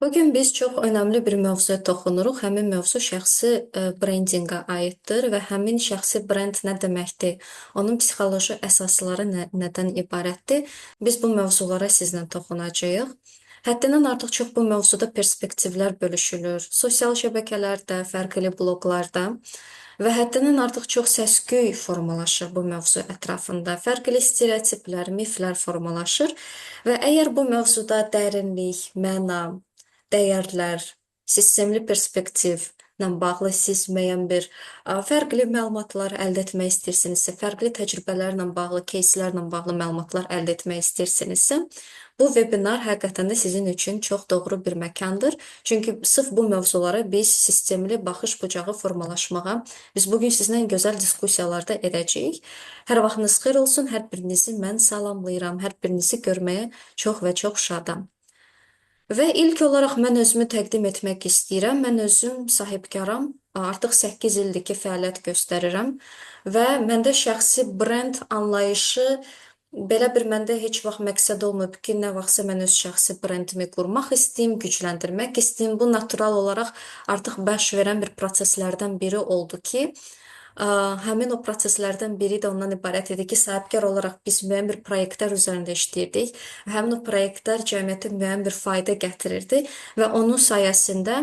Bugün biz çox önəmli bir mövzuya toxunuruq. Həmin mövzu şəxsi brendinqə aiddir və həmin şəxsi brend nə deməkdir? Onun psixoloji əsasları nədən ibarətdir? Biz bu mövzulara sizlə toxunacağıq. Həddindən artıq çox bu mövzuda perspektivlər bölüşülür. Sosial şəbəkələrdə, fərqli bloqlarda və həddindən artıq çox səs-küy formalaşır bu mövzu ətrafında. Fərqli stereotiplər, miflər formalaşır və əgər bu mövzuda dərinlik, məna, dəyərlər, sistemli perspektivlə bağlı siz müəyyən bir fərqli məlumatlar əldə etmək istəyirsinizsə, fərqli təcrübələrlə bağlı, keyslərlə bağlı məlumatlar əldə etmək istəyirsinizsə, bu webinar həqiqətən də sizin üçün çox doğru bir məkandır. Çünki sırf bu mövzulara biz sistemli baxış bucağı formalaşmağa biz bugün sizinlə gözəl diskussiyalarda edəcəyik. Hər vaxtınız xeyir olsun. Hər birinizi mən salamlayıram. Hər birinizi görməyə çox və çox şadam. Və ilk olaraq mən özümü təqdim etmək istəyirəm. Mən özüm sahibkaram. Artıq 8 ildir ki, fəaliyyət göstərirəm və məndə şəxsi brend anlayışı belə bir məndə heç vaxt məqsəd olmayıb ki, nə vaxtsa mən öz şəxsi brendimi qurmaq istəyim, gücləndirmək istəyim. Bu natural olaraq artıq baş verən bir proseslərdən biri oldu ki, həmin o proseslərdən biri də ondan ibarət idi ki, sahibkar olaraq biz müəyyən bir proyektlər üzərində işləyirdik. Həmin o proyektlər cəmiyyətə müəyyən bir fayda gətirirdi və onun sayəsində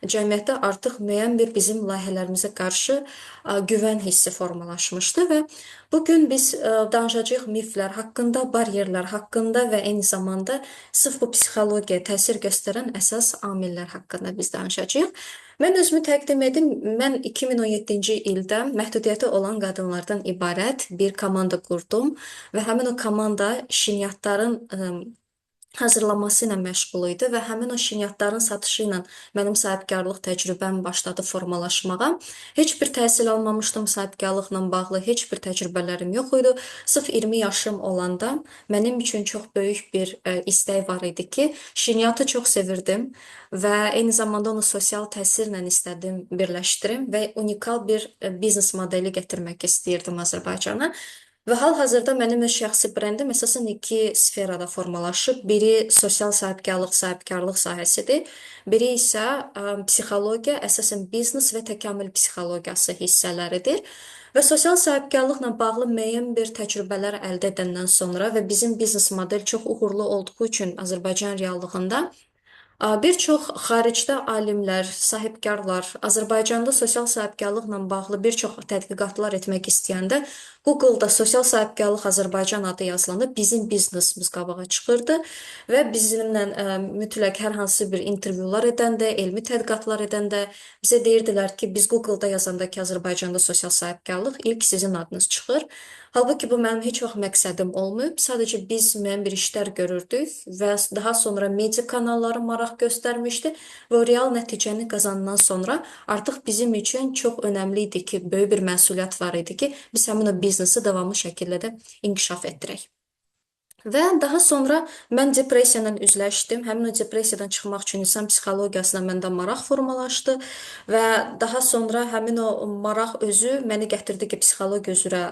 cəmiyyətdə artıq müəyyən bir bizim layihələrimizə qarşı güvən hissi formalaşmışdı və bugün biz danışacağıq miflər haqqında, baryerlər haqqında və eyni zamanda sırf bu psixologiyaya təsir göstərən əsas amillər haqqında biz danışacağıq. Mən özümü təqdim edim. Mən 2017-ci ildə məhdudiyyəti olan qadınlardan ibarət bir komanda qurdum və həmin o komanda şirniyyatların hazırlaması ilə məşğul idi və həmin o şirniyyatların satışı ilə mənim sahibkarlıq təcrübəm başladı formalaşmağa. Heç bir təhsil almamışdım sahibkarlıqla bağlı, heç bir təcrübələrim yox idi. Sırf 20 yaşım olanda mənim üçün çox böyük bir istək var idi ki, şirniyyatı çox sevirdim və eyni zamanda onu sosial təsirlə istədim birləşdirim və unikal bir biznes modeli gətirmək istəyirdim Azərbaycana. Və hal-hazırda mənim öz şəxsi brendim əsasən iki sferada formalaşıb. Biri sosial sahibkarlıq, sahibkarlıq sahəsidir. Biri isə psixologiya, əsasən biznes və təkamül psixologiyası hissələridir. Və sosial sahibkarlıqla bağlı müəyyən bir təcrübələr əldə edəndən sonra və bizim biznes model çox uğurlu olduğu üçün Azərbaycan reallığında bir çox xaricdə alimlər, sahibkarlar Azərbaycanda sosial sahibkarlıqla bağlı bir çox tədqiqatlar etmək istəyəndə Google-da sosial sahibkarlıq Azərbaycan adı yazılanda bizim biznesimiz qabağa çıxırdı və bizimlə mütləq hər hansı bir intervyular edəndə, elmi tədqiqatlar edəndə bizə deyirdilər ki, biz Google-da yazanda ki, Azərbaycanda sosial sahibkarlıq ilk sizin adınız çıxır. Halbuki bu mənim heç vaxt məqsədim olmayıb. Sadəcə biz müəyyən bir işlər görürdük və daha sonra media kanalları maraq göstərmişdi və o real nəticəni qazandan sonra artıq bizim üçün çox önəmli idi ki, böyük bir məsuliyyət var idi ki, biz həmin o biznesi davamlı şəkildə də inkişaf etdirək. Və daha sonra mən depressiya ilə üzləşdim. Həmin o depressiyadan çıxmaq üçün insan psixologiyasına məndə maraq formalaşdı və daha sonra həmin o maraq özü məni gətirdi ki, psixologiya üzrə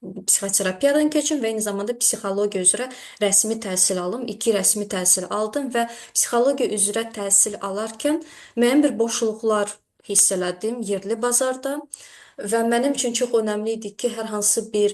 psixoterapiyadan keçim və eyni zamanda psixologiya üzrə rəsmi təhsil alım. 2 rəsmi təhsil aldım və psixologiya üzrə təhsil alarkən müəyyən bir boşluqlar hiss elədim yerli bazarda. Və mənim üçün çox önəmli idi ki, hər hansı bir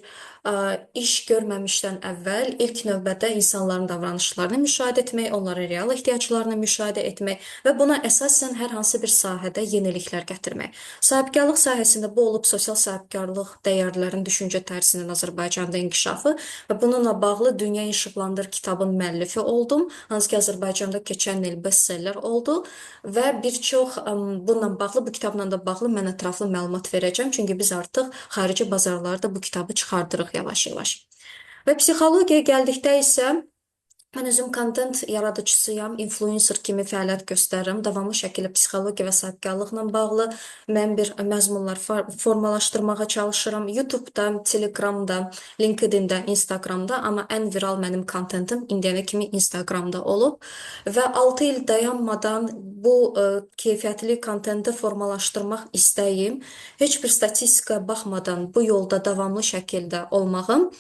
iş görməmişdən əvvəl ilk növbədə insanların davranışlarını müşahidə etmək, onların real ehtiyaclarını müşahidə etmək və buna əsasən hər hansı bir sahədə yeniliklər gətirmək. Sahibkarlıq sahəsində bu olub sosial sahibkarlıq dəyərlərin düşüncə tərzinin Azərbaycanda inkişafı və bununla bağlı Dünya İşıqlandır kitabın müəllifi oldum. Hansı ki, Azərbaycanda keçən il bestseller oldu və bir çox bununla bağlı, bu kitabla da bağlı mən ətraflı məlumat verəcəm. Çünki biz artıq xarici bazarlarda bu kitabı çıxardırıq yavaş-yavaş. Və psixologiyaya gəldikdə isə mən özüm kontent yaradıcısıyam, influencer kimi fəaliyyət göstərirəm. Davamlı şəkildə psixologiya və sahibkarlıqla bağlı mən bir məzmunlar formalaşdırmağa çalışıram. YouTube-da, Telegram-da, LinkedIn-də, Instagram-da, amma ən viral mənim kontentim indiyənə kimi Instagram-da olub və 6 il dayanmadan bu keyfiyyətli kontenti formalaşdırmaq istəyim, heç bir statistikaya baxmadan bu yolda davamlı şəkildə olmağım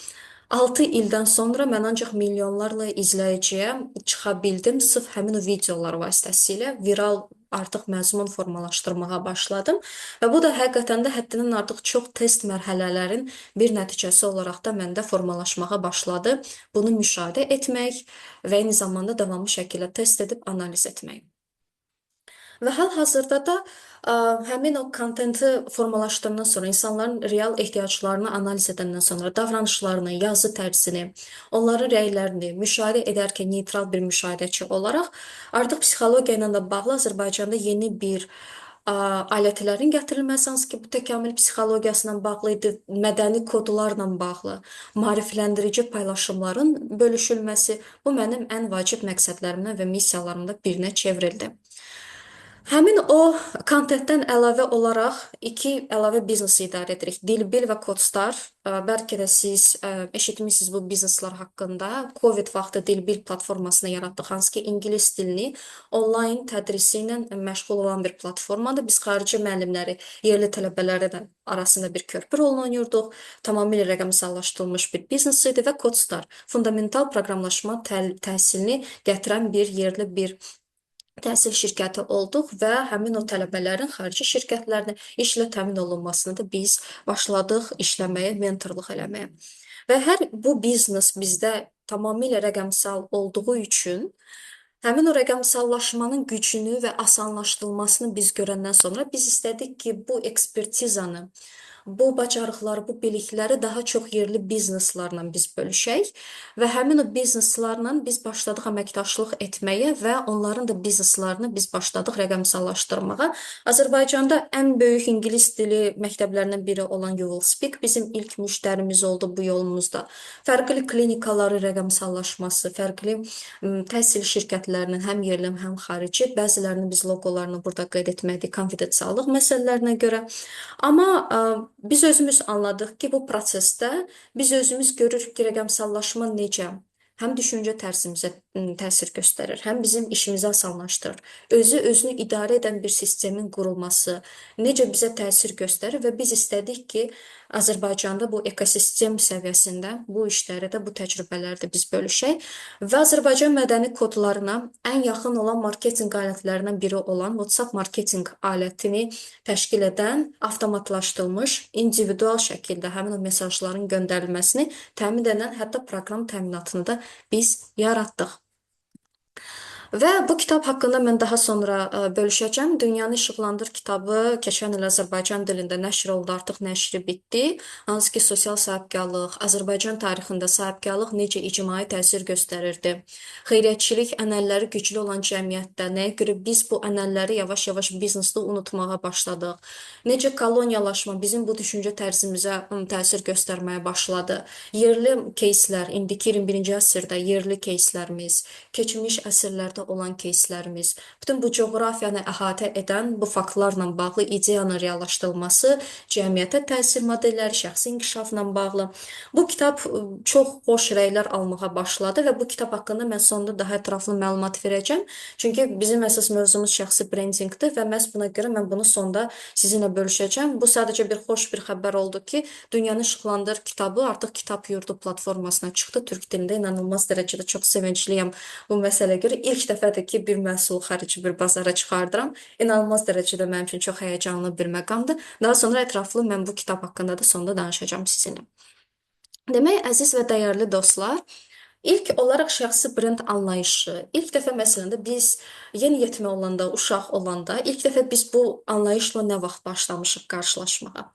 6 ildən sonra mən ancaq milyonlarla izləyiciyə çıxa bildim. Sırf həmin o videolar vasitəsilə viral artıq məzmun formalaşdırmağa başladım. Və bu da həqiqətən də həddindən artıq çox test mərhələlərin bir nəticəsi olaraq da məndə formalaşmağa başladı. Bunu müşahidə etmək və eyni zamanda davamlı şəkildə test edib analiz etmək. Və hal-hazırda da həmin o kontenti formalaşdırandan sonra, insanların real ehtiyaclarını analiz edəndən sonra, davranışlarını, yazı tərzini, onların rəylərini müşahidə edərkən neytral bir müşahidəçi olaraq artıq psixologiya ilə də bağlı Azərbaycanda yeni bir alətlərin gətirilməsi, hansı ki, bu təkamül psixologiyası ilə bağlı idi, mədəni kodlarla bağlı, maarifləndirici paylaşımların bölüşülməsi, bu mənim ən vacib məqsədlərimdən və missiyalarımdan birinə çevrildi. Həmin o kontentdən əlavə olaraq iki əlavə biznes idarə edirik. Dilbil və Codstar. Bəlkə də siz eşitmişsiniz bu bizneslər haqqında. Covid vaxtı Dilbil platformasını yaratdıq, hansı ki ingilis dilini onlayn tədrisi ilə məşğul olan bir platformadır. Biz xarici müəllimləri yerli tələbələrlə də arasında bir körpü rolunu oynayırdıq. Tamamilə rəqəmsallaşdırılmış bir biznes idi və Codstar fundamental proqramlaşma təhsilini gətirən bir yerli bir təhsil şirkəti olduq və həmin o tələbələrin xarici şirkətlərlə işlə təmin olunmasını da biz başladıq işləməyə, mentorluq eləməyə. Və hər bu biznes bizdə tamamilə rəqəmsal olduğu üçün həmin o rəqəmsallaşmanın gücünü və asanlaşdırılmasını biz görəndən sonra biz istədik ki, bu ekspertizanı, bu bacarıqları, bu bilikləri daha çox yerli bizneslərlə biz bölüşək və həmin o bizneslərlə biz başladıq əməkdaşlıq etməyə və onların da bizneslərini biz başladıq rəqəmsallaşdırmağa. Azərbaycanda ən böyük ingilis dili məktəblərindən biri olan You Will Speak bizim ilk müştərimiz oldu bu yolumuzda. Fərqli klinikaları rəqəmsallaşması, fərqli təhsil şirkətlərinin həm yerli, həm xarici, bəzilərinin biz loqolarını burada qeyd etmədik konfidensiallıq məsələlərinə görə. Amma biz özümüz anladıq ki, bu prosesdə biz özümüz görürük ki, rəqəmsallaşma necə həm düşüncə tərzimizə təsir göstərir, həm bizim işimizi asanlaşdırır. Özü özünü idarə edən bir sistemin qurulması necə bizə təsir göstərir və biz istədik ki, Azərbaycanda bu ekosistem səviyyəsində bu işləri də, bu təcrübələri də biz bölüşək və Azərbaycan mədəni kodlarına ən yaxın olan marketinq alətlərindən biri olan WhatsApp marketinq alətini təşkil edən avtomatlaşdırılmış individual şəkildə həmin o mesajların göndərilməsini təmin edən hətta proqram təminatını da biz yaratdıq. Və bu kitab haqqında mən daha sonra bölüşəcəm. Dünyanı İşıqlandır kitabı keçən il Azərbaycan dilində nəşr oldu, artıq nəşri bitdi. Hansı ki, sosial sahibkarlıq, Azərbaycan tarixində sahibkarlıq necə ictimai təsir göstərirdi, xeyriyyətçilik ənənələri güclü olan cəmiyyətdə nəyə görə biz bu ənənələri yavaş-yavaş biznesdə unutmağa başladıq, necə koloniyalaşma bizim bu düşüncə tərzimizə təsir göstərməyə başladı, yerli keyslər, indiki 21-ci əsrdə yerli keyslərimiz, keçmiş əsrlərdə olan keyslərimiz, bütün bu coğrafiyanı əhatə edən bu faktlarla bağlı ideyanın reallaşdırılması, cəmiyyətə təsir modelləri, şəxsi inkişafla bağlı. Bu kitab çox xoş rəylər almağa başladı və bu kitab haqqında mən sonda daha ətraflı məlumat verəcəm. Çünki bizim əsas mövzumuz şəxsi brendinqdir və məhz buna görə mən bunu sonda sizinlə bölüşəcəm. Bu sadəcə bir xoş bir xəbər oldu ki, Dünyanı İşıqlandır kitabı artıq Kitab Yurdu platformasına çıxdı. Türk dilində inanılmaz dərəcədə çox sevincliyəm bu məsələyə görə. İlk dəfədir ki, bir məhsulu xarici bir bazara çıxardıram. İnanılmaz dərəcədə mənim üçün çox həyəcanlı bir məqamdır. Daha sonra ətraflı mən bu kitab haqqında da sonda danışacağım sizinlə. Demək, əziz və dəyərli dostlar, ilk olaraq şəxsi brend anlayışı. İlk dəfə məsələn də biz yeniyetmə olanda, uşaq olanda ilk dəfə biz bu anlayışla nə vaxt başlamışıq qarşılaşmağa?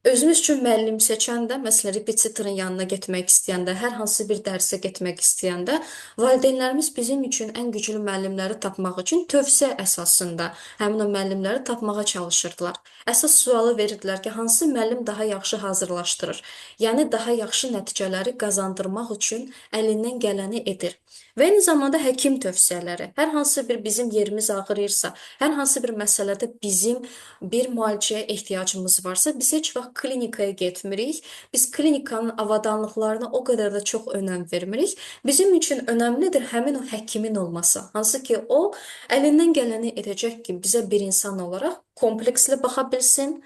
Özümüz üçün müəllim seçəndə, məsələn, repetitorun yanına getmək istəyəndə, hər hansı bir dərsə getmək istəyəndə, valideynlərimiz bizim üçün ən güclü müəllimləri tapmaq üçün tövsiyə əsasında həmin o müəllimləri tapmağa çalışırdılar. Əsas sualı verirdilər ki, hansı müəllim daha yaxşı hazırlaşdırır? Yəni, daha yaxşı nəticələri qazandırmaq üçün əlindən gələni edir. Və eyni zamanda həkim tövsiyələri, hər hansı bir bizim yerimiz ağrıyırsa, hər hansı bir məsələdə bizim bir müalicəyə ehtiyacımız varsa, biz heç vaxt klinikaya getmirik. Biz klinikanın avadanlıqlarına o qədər də çox önəm vermirik. Bizim üçün önəmlidir həmin o həkimin olması. Hansı ki, o əlindən gələni edəcək ki, bizə bir insan olaraq kompleksli baxa bilsin,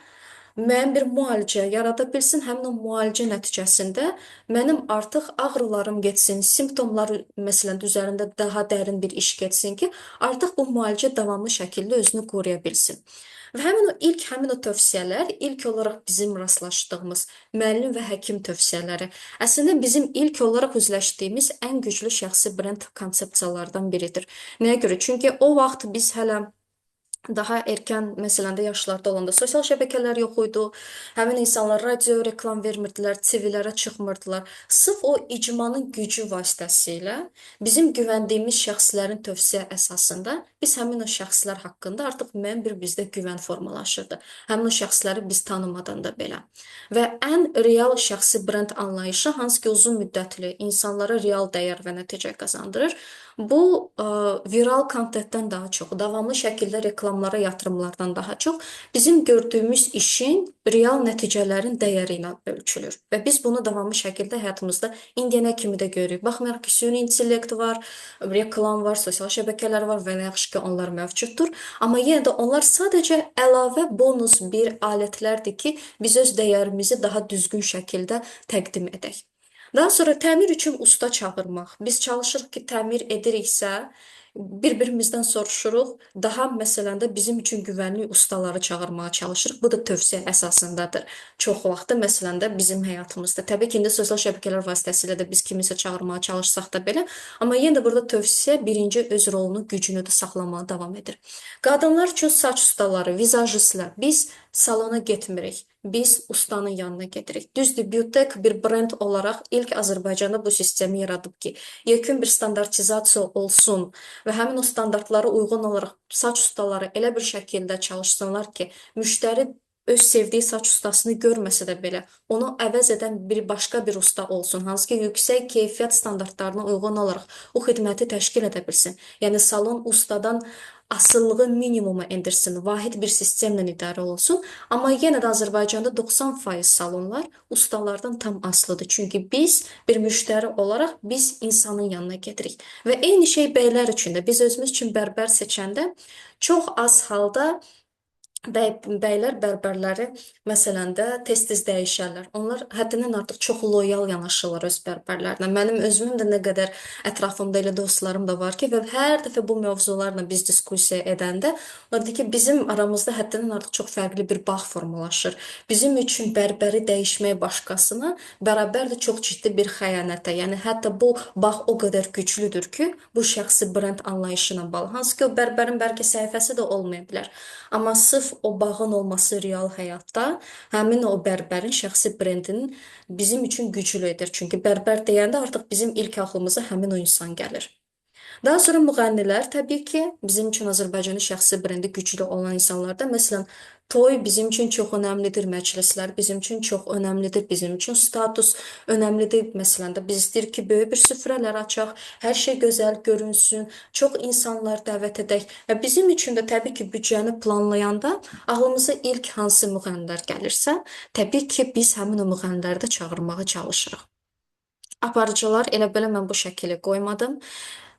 müəyyən bir müalicə yarada bilsin. Həmin o müalicə nəticəsində mənim artıq ağrılarım getsin, simptomlar məsələn üzərində daha dərin bir iş getsin ki, artıq bu müalicə davamlı şəkildə özünü qoruya bilsin. Və həmin o ilk, həmin o tövsiyələr ilk olaraq bizim rastlaşdığımız müəllim və həkim tövsiyələri əslində bizim ilk olaraq üzləşdiyimiz ən güclü şəxsi brend konsepsiyalardan biridir. Nəyə görə? Çünki o vaxt biz hələ daha erkən, məsələn də yaşlarda olanda sosial şəbəkələr yox idi. Həmin insanlar radio reklam vermirdilər, TV-lərə çıxmırdılar. Sırf o icmanın gücü vasitəsilə bizim güvəndiyimiz şəxslərin tövsiyə əsasında biz həmin o şəxslər haqqında artıq müəyyən bir bizdə güvən formalaşırdı. Həmin o şəxsləri biz tanımadan da belə. Və ən real şəxsi brend anlayışı, hansı ki uzun müddətli insanlara real dəyər və nəticə qazandırır. Bu viral kontentdən daha çox, davamlı şəkildə reklamlara yatırımlardan daha çox bizim gördüyümüz işin real nəticələrin dəyəri ilə ölçülür. Və biz bunu davamlı şəkildə həyatımızda indiyənə kimi də görürük. Baxmayaraq ki, süni intellekt var, reklam var, sosial şəbəkələr var və nə yaxşı ki, onlar mövcuddur. Amma yenə də onlar sadəcə əlavə bonus bir alətlərdir ki, biz öz dəyərimizi daha düzgün şəkildə təqdim edək. Daha sonra təmir üçün usta çağırmaq. Biz çalışırıq ki, təmir ediriksə, bir-birimizdən soruşuruq. Daha məsələn də bizim üçün güvənli ustaları çağırmağa çalışırıq. Bu da tövsiyə əsasındadır. Çox vaxtı məsələn də bizim həyatımızda. Təbii ki, indi sosial şəbəkələr vasitəsilə də biz kimisə çağırmağa çalışsaq da belə, amma yenə də burada tövsiyə birinci öz rolunu, gücünü də saxlamağa davam edir. Qadınlar üçün saç ustaları, vizajistlər. Biz salona getmirik. Biz ustanın yanına gedirik. Düzdür, Beautek bir brend olaraq ilk Azərbaycanda bu sistemi yaradıb ki, yekun bir standartizasiya olsun və həmin o standartlara uyğun olaraq saç ustaları elə bir şəkildə çalışsınlar ki, müştəri öz sevdiyi saç ustasını görməsə də belə onu əvəz edən bir başqa bir usta olsun, hansı ki yüksək keyfiyyət standartlarına uyğun olaraq o xidməti təşkil edə bilsin. Yəni salon ustadan asılılığı minimuma endirsin, vahid bir sistemlə idarə olunsun. Amma yenə də Azərbaycanda 90% salonlar ustalardan tam asılıdır. Çünki biz bir müştəri olaraq biz insanın yanına gedirik. Və eyni şey bəylər üçün də. Biz özümüz üçün bərbər seçəndə çox az halda bəylər bərbərləri məsələn də tez-tez dəyişərlər. Onlar həddindən artıq çox loyal yanaşırlar öz bərbərlərinə. Mənim özümün də nə qədər ətrafımda elə dostlarım da var ki, və hər dəfə bu mövzularla biz diskussiya edəndə onlar deyir ki, bizim aramızda həddindən artıq çox fərqli bir bağ formalaşır. Bizim üçün bərbəri dəyişmək başqasına bərabərdir çox ciddi bir xəyanətə. Yəni hətta bu bağ o qədər güclüdür ki, bu şəxsi brend anlayışı ilə bağlı. Hansı ki, o bərbərin bəlkə səhifəsi də olmaya bilər. Amma sırf o bağın olması real həyatda həmin o bərbərin şəxsi brendinin bizim üçün güclü edir. Çünki bərbər deyəndə artıq bizim ilk ağlımıza həmin o insan gəlir. Daha sonra müğənnilər təbii ki, bizim üçün Azərbaycanın şəxsi brendi güclü olan insanlarda, məsələn, toy bizim üçün çox önəmlidir, məclislər bizim üçün çox önəmlidir, bizim üçün status önəmlidir. Məsələn də biz istəyirik ki, böyük bir süfrələr açaq, hər şey gözəl görünsün, çox insanlar dəvət edək. Və bizim üçün də təbii ki, büdcəni planlayanda ağlımıza ilk hansı müğənnilər gəlirsə, təbii ki, biz həmin o müğənniləri də çağırmağa çalışırıq. Aparıcılar, elə belə mən bu şəkili qoymadım.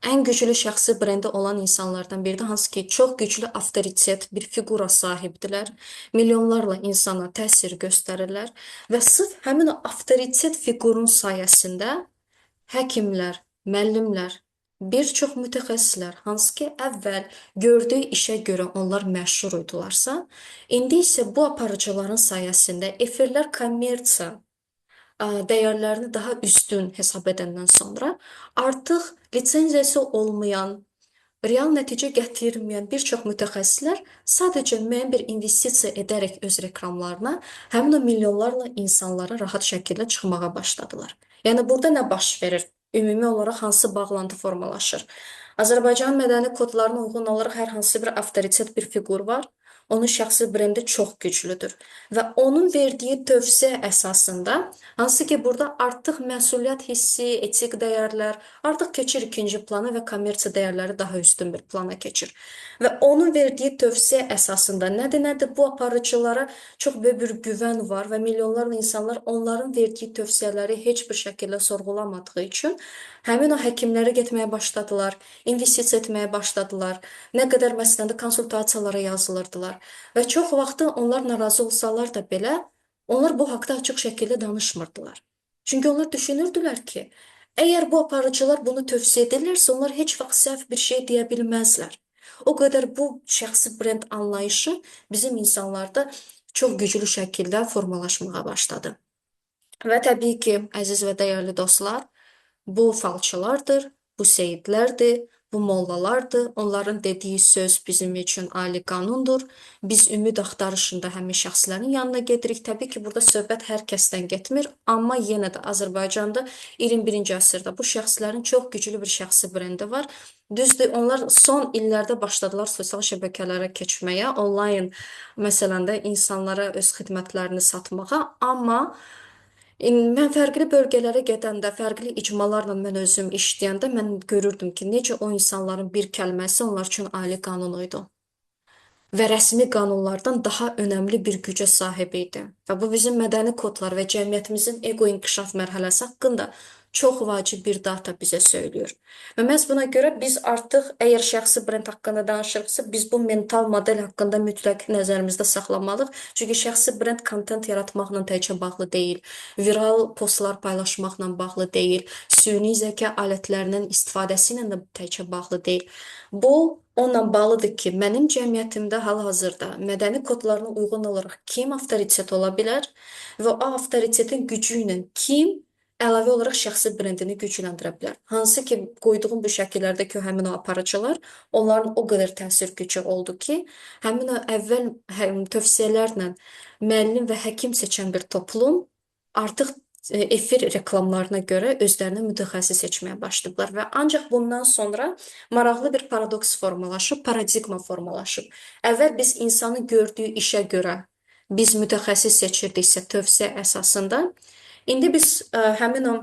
Ən güclü şəxsi brendi olan insanlardan biridir, hansı ki, çox güclü avtoritet, bir fiqura sahibdirlər, milyonlarla insana təsir göstərirlər və sırf həmin o avtoritet fiqurun sayəsində həkimlər, müəllimlər, bir çox mütəxəssislər, hansı ki, əvvəl gördüyü işə görə onlar məşhur idilarsa, indi isə bu aparıcıların sayəsində efirlər kommersiya dəyərlərini daha üstün hesab edəndən sonra artıq lisenziyası olmayan, real nəticə gətirməyən bir çox mütəxəssislər sadəcə müəyyən bir investisiya edərək öz reklamlarına həmin o milyonlarla insanlara rahat şəkildə çıxmağa başladılar. Yəni burada nə baş verir? Ümumi olaraq hansı bağlantı formalaşır? Azərbaycanın mədəni kodlarına uyğun olaraq hər hansı bir avtoritet bir fiqur var. Onun şəxsi brendi çox güclüdür və onun verdiyi tövsiyə əsasında, hansı ki burada artıq məsuliyyət hissi, etik dəyərlər artıq keçir ikinci plana və kommersiya dəyərləri daha üstün bir plana keçir. Və onun verdiyi tövsiyə əsasında nədir bu aparıcılara çox böyük bir güvən var və milyonlarla insanlar onların verdiyi tövsiyələri heç bir şəkildə sorğulamadığı üçün həmin o həkimlərə getməyə başladılar, investisiya etməyə başladılar. Nə qədər məsələn də konsultasiyalara yazılırdılar. Və çox vaxtı onlar narazı olsalar da belə, onlar bu haqda açıq şəkildə danışmırdılar. Çünki onlar düşünürdülər ki, əgər bu aparıcılar bunu tövsiyə edirlərsə, onlar heç vaxt səhv bir şey deyə bilməzlər. O qədər bu şəxsi brend anlayışı bizim insanlarda çox güclü şəkildə formalaşmağa başladı. Və təbii ki, əziz və dəyərli dostlar, bu falçılardır, bu seyidlərdir, bu mollalardır. Onların dediyi söz bizim üçün ali qanundur. Biz ümid axtarışında həmin şəxslərin yanına gedirik. Təbii ki, burada söhbət hər kəsdən getmir, amma yenə də Azərbaycanda 21-ci əsrdə bu şəxslərin çox güclü bir şəxsi brendi var. Düzdür, onlar son illərdə başladılar sosial şəbəkələrə keçməyə, onlayn məsələn də insanlara öz xidmətlərini satmağa, amma mən fərqli bölgələrə gedəndə, fərqli icmalarla mən özüm işləyəndə mən görürdüm ki, necə o insanların bir kəlməsi onlar üçün ali qanun idi və rəsmi qanunlardan daha önəmli bir gücə sahib idi. Və bu bizim mədəni kodlar və cəmiyyətimizin ego inkişaf mərhələsi haqqında çox vacib bir data bizə söylüyor. Və məhz buna görə biz artıq əgər şəxsi brend haqqında danışırıqsa, biz bu mental model haqqında mütləq nəzərimizdə saxlamalıyıq. Çünki şəxsi brend kontent yaratmaqla təkcə bağlı deyil, viral postlar paylaşmaqla bağlı deyil, süni zəka alətlərinin istifadəsi ilə də təkcə bağlı deyil. Bu onunla bağlıdır ki, mənim cəmiyyətimdə hal-hazırda mədəni kodlarına uyğun olaraq kim avtoritet ola bilər və o avtoritetin gücü ilə kim əlavə olaraq şəxsi brendini gücləndirə bilər. Hansı ki, qoyduğum bu şəkillərdəki həmin o aparıcılar, onların o qədər təsir gücü oldu ki, həmin o əvvəl tövsiyələrlə müəllim və həkim seçən bir toplum artıq efir reklamlarına görə özlərinə mütəxəssis seçməyə başlayıblar və ancaq bundan sonra maraqlı bir paradoks formalaşıb, paradigma formalaşıb. Əvvəl biz insanın gördüyü işə görə biz mütəxəssis seçirdiksə tövsiyə əsasında, İndi biz həmin o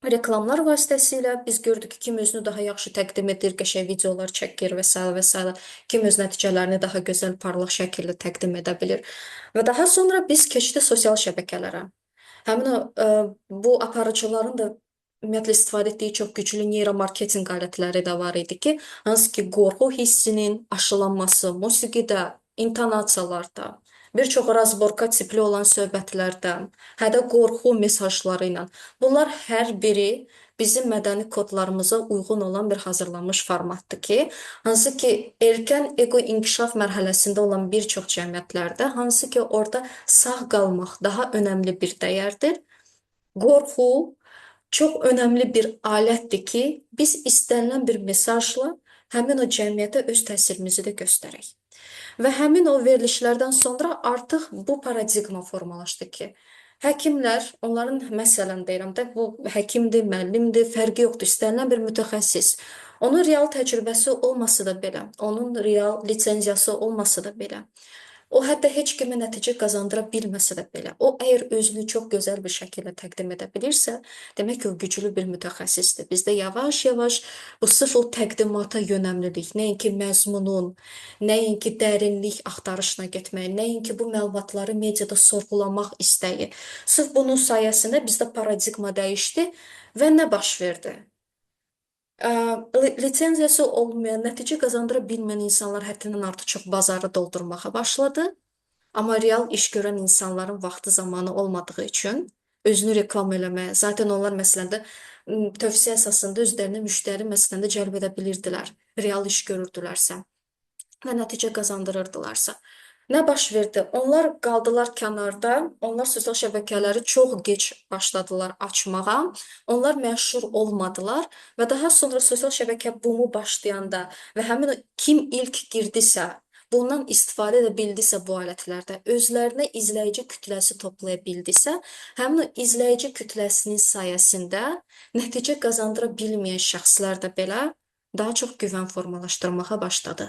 reklamlar vasitəsilə biz gördük ki, kim özünü daha yaxşı təqdim edir, qəşəng videolar çəkir və sairə və sairə, kim öz nəticələrini daha gözəl, parlaq şəkildə təqdim edə bilir. Və daha sonra biz keçdik sosial şəbəkələrə. Həmin o bu aparıcıların da ümumiyyətlə istifadə etdiyi çox güclü neyromarketinq alətləri də var idi ki, hansı ki qorxu hissinin aşılanması, musiqidə, intonasiyalarda, bir çox razborka tipli olan söhbətlərdə, hətta qorxu mesajları ilə. Bunlar hər biri bizim mədəni kodlarımıza uyğun olan bir hazırlanmış formatdır ki, hansı ki erkən ego inkişaf mərhələsində olan bir çox cəmiyyətlərdə, hansı ki orada sağ qalmaq daha önəmli bir dəyərdir. Qorxu çox önəmli bir alətdir ki, biz istənilən bir mesajla həmin o cəmiyyətə öz təsirimizi də göstərək. Və həmin o verilişlərdən sonra artıq bu paradigma formalaşdı ki, həkimlər, onların məsələn deyirəm də, bu həkimdir, müəllimdir, fərqi yoxdur, istənilən bir mütəxəssis. Onun real təcrübəsi olmasa da belə, onun real lisenziyası olmasa da belə, o hətta heç kimə nəticə qazandıra bilməsə də belə, o əgər özünü çox gözəl bir şəkildə təqdim edə bilirsə, demək ki, o güclü bir mütəxəssisdir. Bizdə yavaş-yavaş bu sırf o təqdimata yönəmlilik, nəinki məzmunun, nəinki dərinlik axtarışına getmək, nəinki bu məlumatları mediada sorğulamaq istəyi. Sırf bunun sayəsində bizdə paradigma dəyişdi və nə baş verdi? Lisenziyası olmayan, nəticə qazandıra bilməyən insanlar həddindən artıq çox bazarı doldurmağa başladı. Amma real iş görən insanların vaxtı zamanı olmadığı üçün özünü reklam eləməyə, zaten onlar məsələn də tövsiyə əsasında özlərinə müştəri məsələn də cəlb edə bilirdilər, real iş görürdülərsə və nəticə qazandırırdılarsa. Nə baş verdi? Onlar qaldılar kənarda. Onlar sosial şəbəkələri çox gec başladılar açmağa. Onlar məşhur olmadılar və daha sonra sosial şəbəkə bumu başlayanda və həmin o kim ilk girdisə, bundan istifadə edə bildisə bu alətlərdə, özlərinə izləyici kütləsi toplaya bildisə, həmin o izləyici kütləsinin sayəsində nəticə qazandıra bilməyən şəxslər də belə daha çox güvən formalaşdırmağa başladı.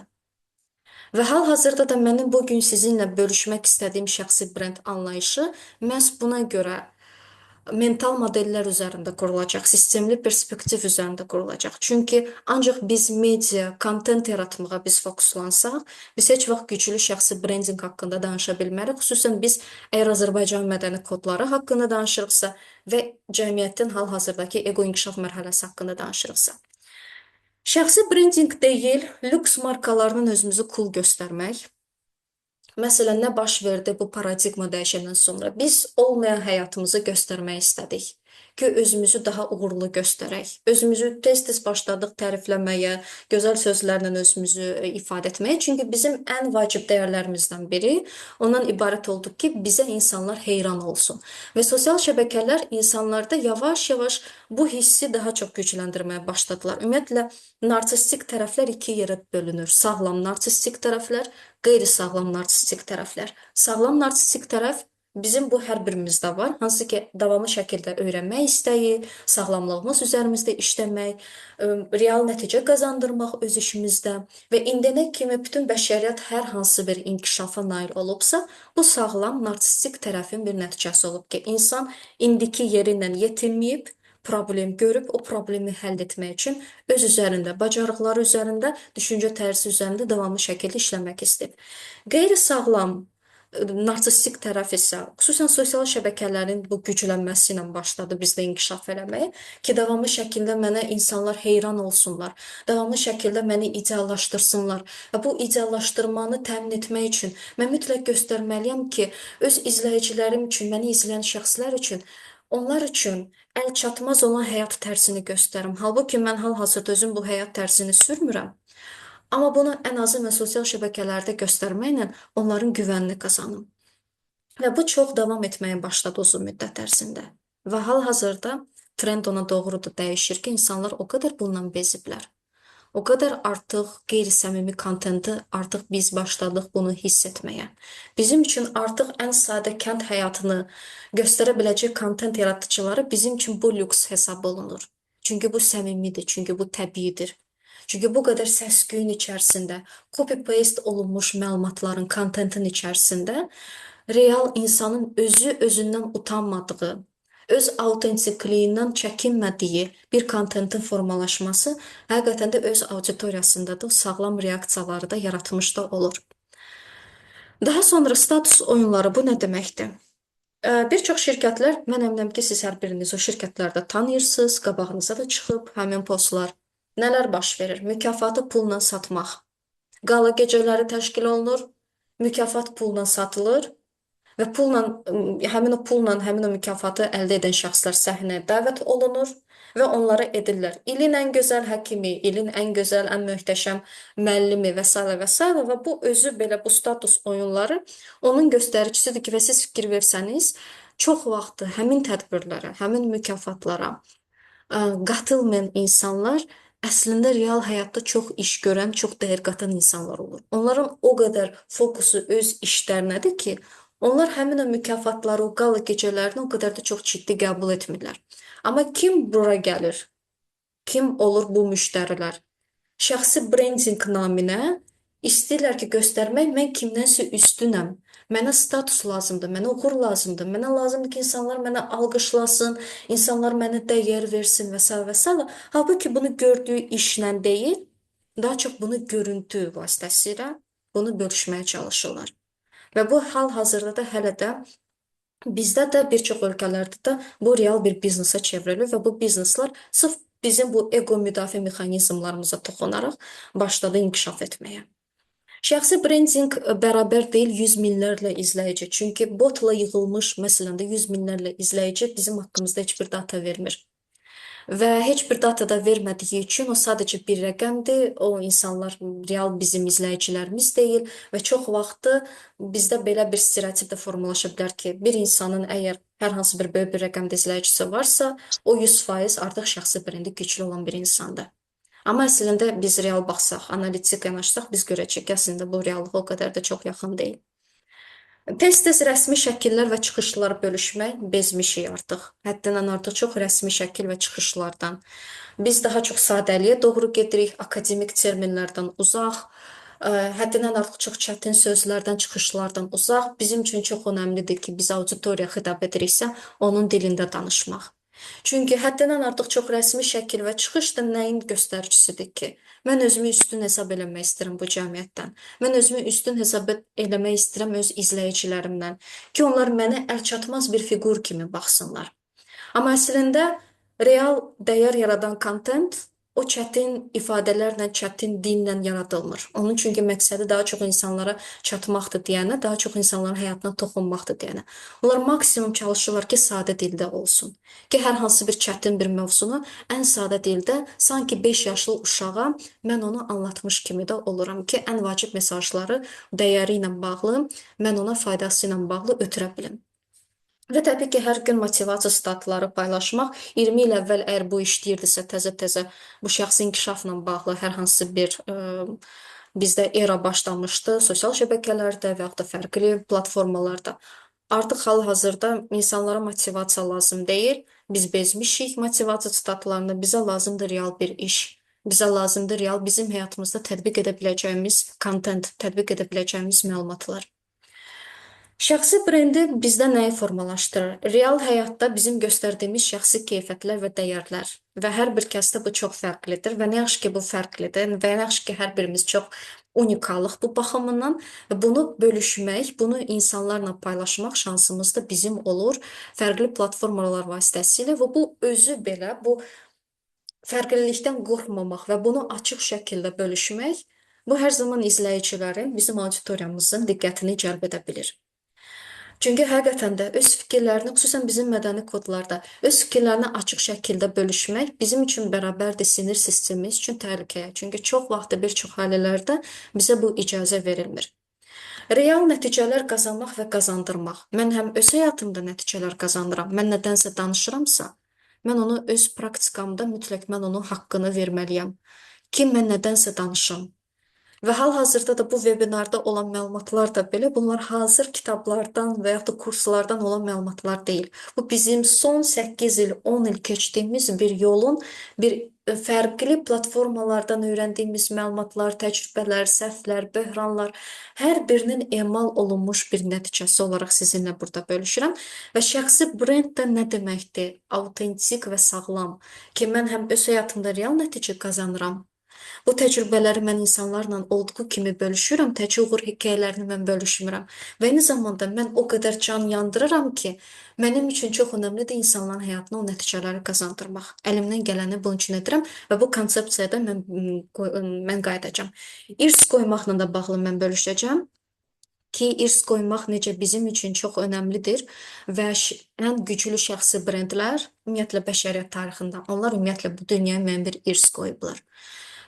Və hal-hazırda da mənim bugün sizinlə bölüşmək istədiyim şəxsi brend anlayışı məhz buna görə mental modellər üzərində qurulacaq, sistemli perspektiv üzərində qurulacaq. Çünki ancaq biz media, kontent yaratmağa biz fokuslansaq, biz heç vaxt güclü şəxsi brendinq haqqında danışa bilmərik. Xüsusən biz əgər Azərbaycan mədəni kodları haqqında danışırıqsa və cəmiyyətin hal-hazırdakı ego inkişaf mərhələsi haqqında danışırıqsa. Şəxsi brendinq deyil, lüks markalarının özümüzü cool göstərmək. Məsələn, nə baş verdi bu paradigma dəyişəndən sonra? Biz olmayan həyatımızı göstərmək istədik ki, özümüzü daha uğurlu göstərək. Özümüzü tez-tez başladıq tərifləməyə, gözəl sözlərlə özümüzü ifadə etməyə. Çünki bizim ən vacib dəyərlərimizdən biri ondan ibarət oldu ki, bizə insanlar heyran olsun. Və sosial şəbəkələr insanlarda yavaş-yavaş bu hissi daha çox gücləndirməyə başladılar. Ümumiyyətlə, narsistik tərəflər iki yerə bölünür. Sağlam narsistik tərəflər, qeyri-sağlam narsistik tərəflər. Sağlam narsistik tərəf bizim bu hər birimizdə var. Hansı ki, davamlı şəkildə öyrənmək istəyi, sağlamlığımız üzərimizdə işləmək, real nəticə qazandırmaq öz işimizdə və indiyənə kimi bütün bəşəriyyət hər hansı bir inkişafa nail olubsa, bu sağlam narsistik tərəfin bir nəticəsi olub ki, insan indiki yeri ilə yetinməyib, problem görüb o problemi həll etmək üçün öz üzərində, bacarıqları üzərində, düşüncə tərzi üzərində davamlı şəkildə işləmək istəyib. Qeyri-sağlam narsistik tərəf isə xüsusən sosial şəbəkələrin bu güclənməsi ilə başladı bizdə inkişaf eləməyə ki, davamlı şəkildə mənə insanlar heyran olsunlar, davamlı şəkildə məni ideallaşdırsınlar və bu ideallaşdırmanı təmin etmək üçün mən mütləq göstərməliyəm ki, öz izləyicilərim üçün, məni izləyən şəxslər üçün, onlar üçün əl çatmaz olan həyat tərzini göstərim. Halbuki mən hal-hazırda özüm bu həyat tərzini sürmürəm. Amma bunu ən azı mən sosial şəbəkələrdə göstərməklə onların güvənini qazanım. Və bu çox davam etməyə başladı uzun müddət ərzində. Və hal-hazırda trend ona doğru da dəyişir ki, insanlar o qədər bundan beziblər. O qədər artıq qeyri-səmimi kontenti artıq biz başladıq bunu hiss etməyə. Bizim üçün artıq ən sadə kənd həyatını göstərə biləcək kontent yaradıcıları bizim üçün bu lüks hesab olunur. Çünki bu səmimidir, çünki bu təbiidir. Çünki bu qədər səs-küyün içərisində, copy-paste olunmuş məlumatların, kontentin içərisində real insanın özü özündən utanmadığı, öz autentikliyindən çəkinmədiyi bir kontentin formalaşması həqiqətən də öz auditoriyasında da sağlam reaksiyaları da yaratmış da olur. Daha sonra status oyunları bu nə deməkdir? Bir çox şirkətlər, mən əminəm ki, siz hər biriniz o şirkətlərdə tanıyırsınız, qabağınıza da çıxıb həmin postlar. Nələr baş verir? Mükafatı pulla satmaq. Qala gecələri təşkil olunur, mükafat pulla satılır və pulla, həmin o pulla həmin o mükafatı əldə edən şəxslər səhnəyə dəvət olunur və onlara edirlər. İlin ən gözəl həkimi, ilin ən gözəl, ən möhtəşəm müəllimi və s. və s. və bu özü belə bu status oyunları onun göstəricisidir ki, və siz fikir versəniz, çox vaxtı həmin tədbirlərə, həmin mükafatlara qatılmayan insanlar əslində real həyatda çox iş görən, çox dəyər qatan insanlar olur. Onların o qədər fokusu öz işlərinədir ki, onlar həmin o mükafatları, o qala gecələrini o qədər də çox ciddi qəbul etmirlər. Amma kim bura gəlir? Kim olur bu müştərilər? Şəxsi brendinq naminə istəyirlər ki, göstərmək mən kimdənsə üstünəm. Mənə status lazımdır, mənə uğur lazımdır, mənə lazımdır ki, insanlar mənə alqışlasın, insanlar mənə dəyər versin və s. və s. Halbuki bunu gördüyü işlə deyil, daha çox bunu görüntü vasitəsilə bunu bölüşməyə çalışırlar. Və bu hal-hazırda da hələ də bizdə də bir çox ölkələrdə də bu real bir biznesa çevrilir və bu bizneslər sırf bizim bu ego müdafiə mexanizmlarımıza toxunaraq başladı inkişaf etməyə. Şəxsi brendinq bərabər deyil 100 minlərlə izləyici. Çünki botla yığılmış, məsələn də 100 minlərlə izləyici bizim haqqımızda heç bir data vermir. Və heç bir data da vermədiyi üçün o sadəcə bir rəqəmdir. O insanlar real bizim izləyicilərimiz deyil və çox vaxtı bizdə belə bir stereotip də formalaşa bilər ki, bir insanın əgər hər hansı bir böyük bir rəqəmdə izləyicisi varsa, o 100% artıq şəxsi brendi güclü olan bir insandır. Amma əslində biz real baxsaq, analitik yanaşsaq, biz görəcəyik ki, əslində bu reallığa o qədər də çox yaxın deyil. Tez-tez rəsmi şəkillər və çıxışlar bölüşmək bezmişik artıq. Həddindən artıq çox rəsmi şəkil və çıxışlardan. Biz daha çox sadəliyə doğru gedirik, akademik terminlərdən uzaq, həddindən artıq çox çətin sözlərdən, çıxışlardan uzaq. Bizim üçün çox önəmlidir ki, biz auditoriya xitab ediriksə, onun dilində danışmaq. Çünki həddindən artıq çox rəsmi şəkil və çıxış da nəyin göstəricisidir ki? Mən özümü üstün hesab eləmək istəyirəm bu cəmiyyətdən. Mən özümü üstün hesab eləmək istəyirəm öz izləyicilərimdən ki, onlar mənə əlçatmaz bir fiqur kimi baxsınlar. Amma əslində real dəyər yaradan kontent O çətin ifadələrlə, çətin dillə yaradılmır. Onun çünki məqsədi daha çox insanlara çatmaqdır deyənə, daha çox insanların həyatına toxunmaqdır deyənə. Onlar maksimum çalışırlar ki, sadə dildə olsun. Ki, hər hansı bir çətin bir mövzunu ən sadə dildə, sanki 5 yaşlı uşağa mən onu anlatmış kimi də oluram ki, ən vacib mesajları dəyəri ilə bağlı, mən ona faydası ilə bağlı ötürə bilim. Və təbii ki, hər gün motivasiya statları paylaşmaq, 20 il əvvəl əgər bu işləyirdisə, təzə-təzə bu şəxsi inkişafla bağlı hər hansı bir bizdə era başlamışdı sosial şəbəkələrdə və yaxud da fərqli platformalarda. Artıq hal-hazırda insanlara motivasiya lazım deyil. Biz bezmişik motivasiya statlarını, bizə lazımdır real bir iş. Bizə lazımdır real bizim həyatımızda tətbiq edə biləcəyimiz kontent, tətbiq edə biləcəyimiz məlumatlar. Şəxsi brendi bizdə nəyi formalaşdırır? Real həyatda bizim göstərdiyimiz şəxsi keyfiyyətlər və dəyərlər və hər bir kəsdə bu çox fərqlidir və nə yaxşı ki bu fərqlidir və nə yaxşı ki hər birimiz çox unikalıq bu baxımından və bunu bölüşmək, bunu insanlarla paylaşmaq şansımız da bizim olur fərqli platformalar vasitəsilə və bu özü belə bu fərqlilikdən qorxmamaq və bunu açıq şəkildə bölüşmək bu hər zaman izləyicilərin, bizim auditoriyamızın diqqətini cəlb edə bilir. Çünki həqiqətən də öz fikirlərini, xüsusən bizim mədəni kodlarda, öz fikirlərini açıq şəkildə bölüşmək bizim üçün bərabərdir sinir sistemimiz üçün təhlükəyə. Çünki çox vaxtı bir çox ailələrdə bizə bu icazə verilmir. Real nəticələr qazanmaq və qazandırmaq. Mən həm öz həyatımda nəticələr qazandıram, mən nədənsə danışıramsa, mən onu öz praktikamda mütləq mən onun haqqını verməliyəm ki, mən nədənsə danışım. Və hal-hazırda da bu webinarda olan məlumatlar da belə, bunlar hazır kitablardan və yaxud da kurslardan olan məlumatlar deyil. Bu bizim son 8 il, 10 il keçdiyimiz bir yolun bir fərqli platformalardan öyrəndiyimiz məlumatlar, təcrübələr, səhvlər, böhranlar, hər birinin emal olunmuş bir nəticəsi olaraq sizinlə burada bölüşürəm. Və şəxsi brend də nə deməkdir? Autentik və sağlam ki, mən həm öz həyatımda real nəticə qazanıram. Bu təcrübələri mən insanlarla olduğu kimi bölüşürəm, təkcə uğur hekayələrini mən bölüşmürəm. Və eyni zamanda mən o qədər can yandırıram ki, mənim üçün çox önəmlidir insanların həyatına o nəticələri qazandırmaq. Əlimdən gələni bunun üçün edirəm və bu konsepsiyada mən qayıdacağam. İrs qoymaqla da bağlı mən bölüşəcəm ki, irs qoymaq necə bizim üçün çox önəmlidir və ən güclü şəxsi brendlər ümumiyyətlə bəşəriyyət tarixində onlar ümumiyyətlə bu dünyaya müəyyən bir irs qoyublar.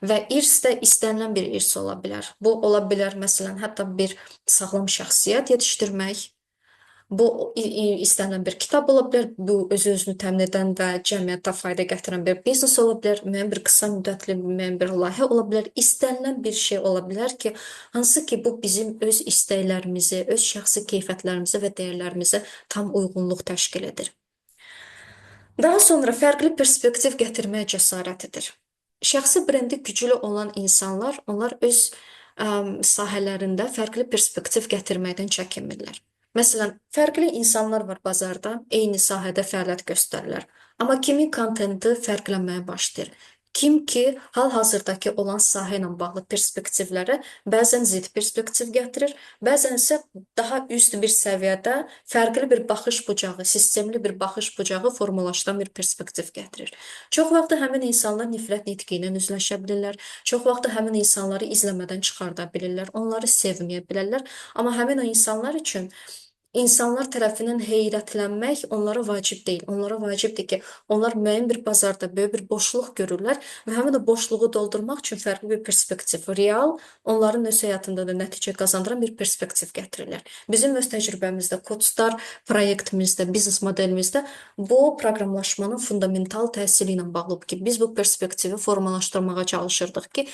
Və irs də istənilən bir irs ola bilər. Bu ola bilər məsələn hətta bir sağlam şəxsiyyət yetişdirmək. Bu istənilən bir kitab ola bilər. Bu özü-özünü təmin edən və cəmiyyətə fayda gətirən bir biznes ola bilər. Müəyyən bir qısa müddətli müəyyən bir layihə ola bilər. İstənilən bir şey ola bilər ki, hansı ki bu bizim öz istəklərimizi, öz şəxsi keyfiyyətlərimizə və dəyərlərimizə tam uyğunluq təşkil edir. Daha sonra fərqli perspektiv gətirməyə cəsarətidir. Şəxsi brendi güclü olan insanlar, onlar öz sahələrində fərqli perspektiv gətirməkdən çəkinmirlər. Məsələn, fərqli insanlar var bazarda, eyni sahədə fəaliyyət göstərirlər. Amma kimin kontenti fərqlənməyə başlayır? Kim ki, hal-hazırdakı olan sahə ilə bağlı perspektivlərə bəzən zidd perspektiv gətirir, bəzən isə daha üst bir səviyyədə fərqli bir baxış bucağı, sistemli bir baxış bucağı formalaşdıran bir perspektiv gətirir. Çox vaxt həmin insanlar nifrət nitqi ilə üzləşə bilirlər, çox vaxt həmin insanları izləmədən çıxarda bilirlər, onları sevməyə bilərlər. Amma həmin o insanlar üçün insanlar tərəfindən heyrətlənmək onlara vacib deyil. Onlara vacibdir ki, onlar müəyyən bir bazarda böyük bir boşluq görürlər və həmin o boşluğu doldurmaq üçün fərqli bir perspektiv, real, onların öz həyatında da nəticə qazandıran bir perspektiv gətirirlər. Bizim öz təcrübəmizdə, CodeStar proyektimizdə, biznes modelimizdə bu proqramlaşmanın fundamental təsiri ilə bağlı ki, biz bu perspektivi formalaşdırmağa çalışırdıq ki,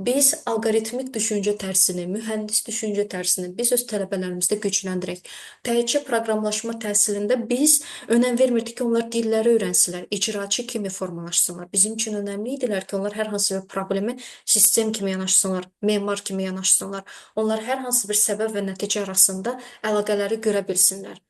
biz alqoritmik düşüncə tərzini, mühəndis düşüncə tərzini biz öz tələbələrimizdə gücləndirək. Təkcə proqramlaşma təhsilində biz önəm vermirdik ki, onlar dilləri öyrənsinlər, icraçı kimi formalaşsınlar. Bizim üçün önəmli idilər ki, onlar hər hansı bir problemi sistem kimi yanaşsınlar, memar kimi yanaşsınlar. Onlar hər hansı bir səbəb və nəticə arasında əlaqələri görə bilsinlər.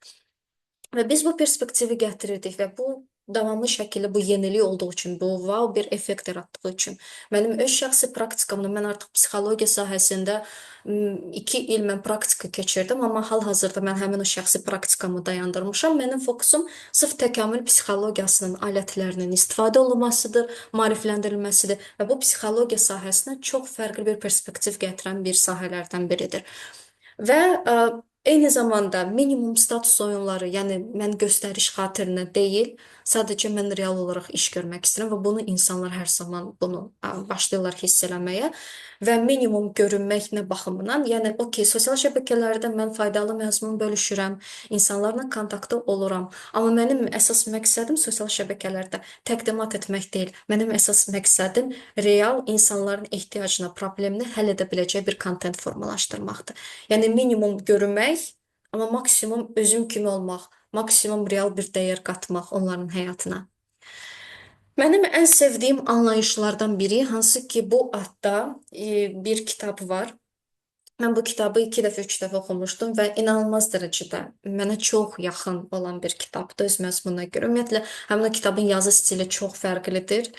Və biz bu perspektivi gətirirdik və bu Davamlı şəkildə bu yenilik olduğu üçün, bu wow bir effekt yaratdığı üçün. Mənim öz şəxsi praktikamda mən artıq psixologiya sahəsində 2 il mən praktika keçirdim, amma hal-hazırda mən həmin o şəxsi praktikamı dayandırmışam. Mənim fokusum sırf təkamül psixologiyasının alətlərinin istifadə olunmasıdır, maarifləndirilməsidir və bu psixologiya sahəsinə çox fərqli bir perspektiv gətirən bir sahələrdən biridir. Və eyni zamanda minimum status oyunları, yəni mən göstəriş xatirinə deyil, sadəcə mən real olaraq iş görmək istəyirəm və bunu insanlar hər zaman bunu başlayırlar hiss eləməyə və minimum görünmək nə baxımından, yəni okey, sosial şəbəkələrdə mən faydalı məzmun bölüşürəm, insanlarla kontaktda oluram, amma mənim əsas məqsədim sosial şəbəkələrdə təqdimat etmək deyil. Mənim əsas məqsədim real insanların ehtiyacına, problemini həll edə biləcək bir kontent formalaşdırmaqdır. Yəni minimum görünmək, amma maksimum özüm kimi olmaq, maksimum real bir dəyər qatmaq onların həyatına. Mənim ən sevdiyim anlayışlardan biri, hansı ki bu adda bir kitab var. Mən bu kitabı 2 dəfə, 3 dəfə oxumuşdum və inanılmaz dərəcədə mənə çox yaxın olan bir kitabdır öz məzmununa görə. Ümumiyyətlə, həmin o kitabın yazı stili çox fərqlidir.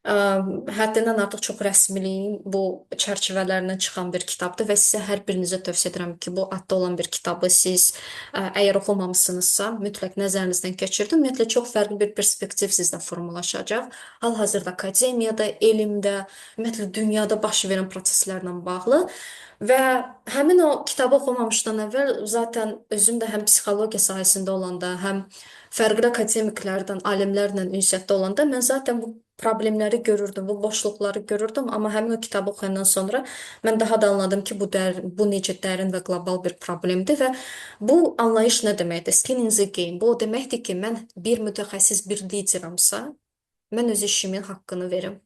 Həddindən artıq çox rəsmiliyin bu çərçivələrindən çıxan bir kitabdır və sizə hər birinizə tövsiyə edirəm ki, bu adda olan bir kitabı siz əgər oxumamısınızsa, mütləq nəzərinizdən keçirdin. Ümumiyyətlə, çox fərqli bir perspektiv sizdə formalaşacaq. Hal-hazırda akademiyada, elmdə, ümumiyyətlə, dünyada baş verən proseslərlə bağlı. Və həmin o kitabı oxumamışdan əvvəl zaten özüm də həm psixologiya sahəsində olanda, həm fərqli akademiklərdən, alimlərlə ünsiyyətdə olanda mən zaten bu problemləri görürdüm, bu boşluqları görürdüm, amma həmin o kitabı oxuyandan sonra mən daha da anladım ki, bu necə dərin və qlobal bir problemdir və bu anlayış nə deməkdir? Skin in the game. Bu o deməkdir ki, mən bir mütəxəssis, bir lideramsa, mən öz işimin haqqını verim.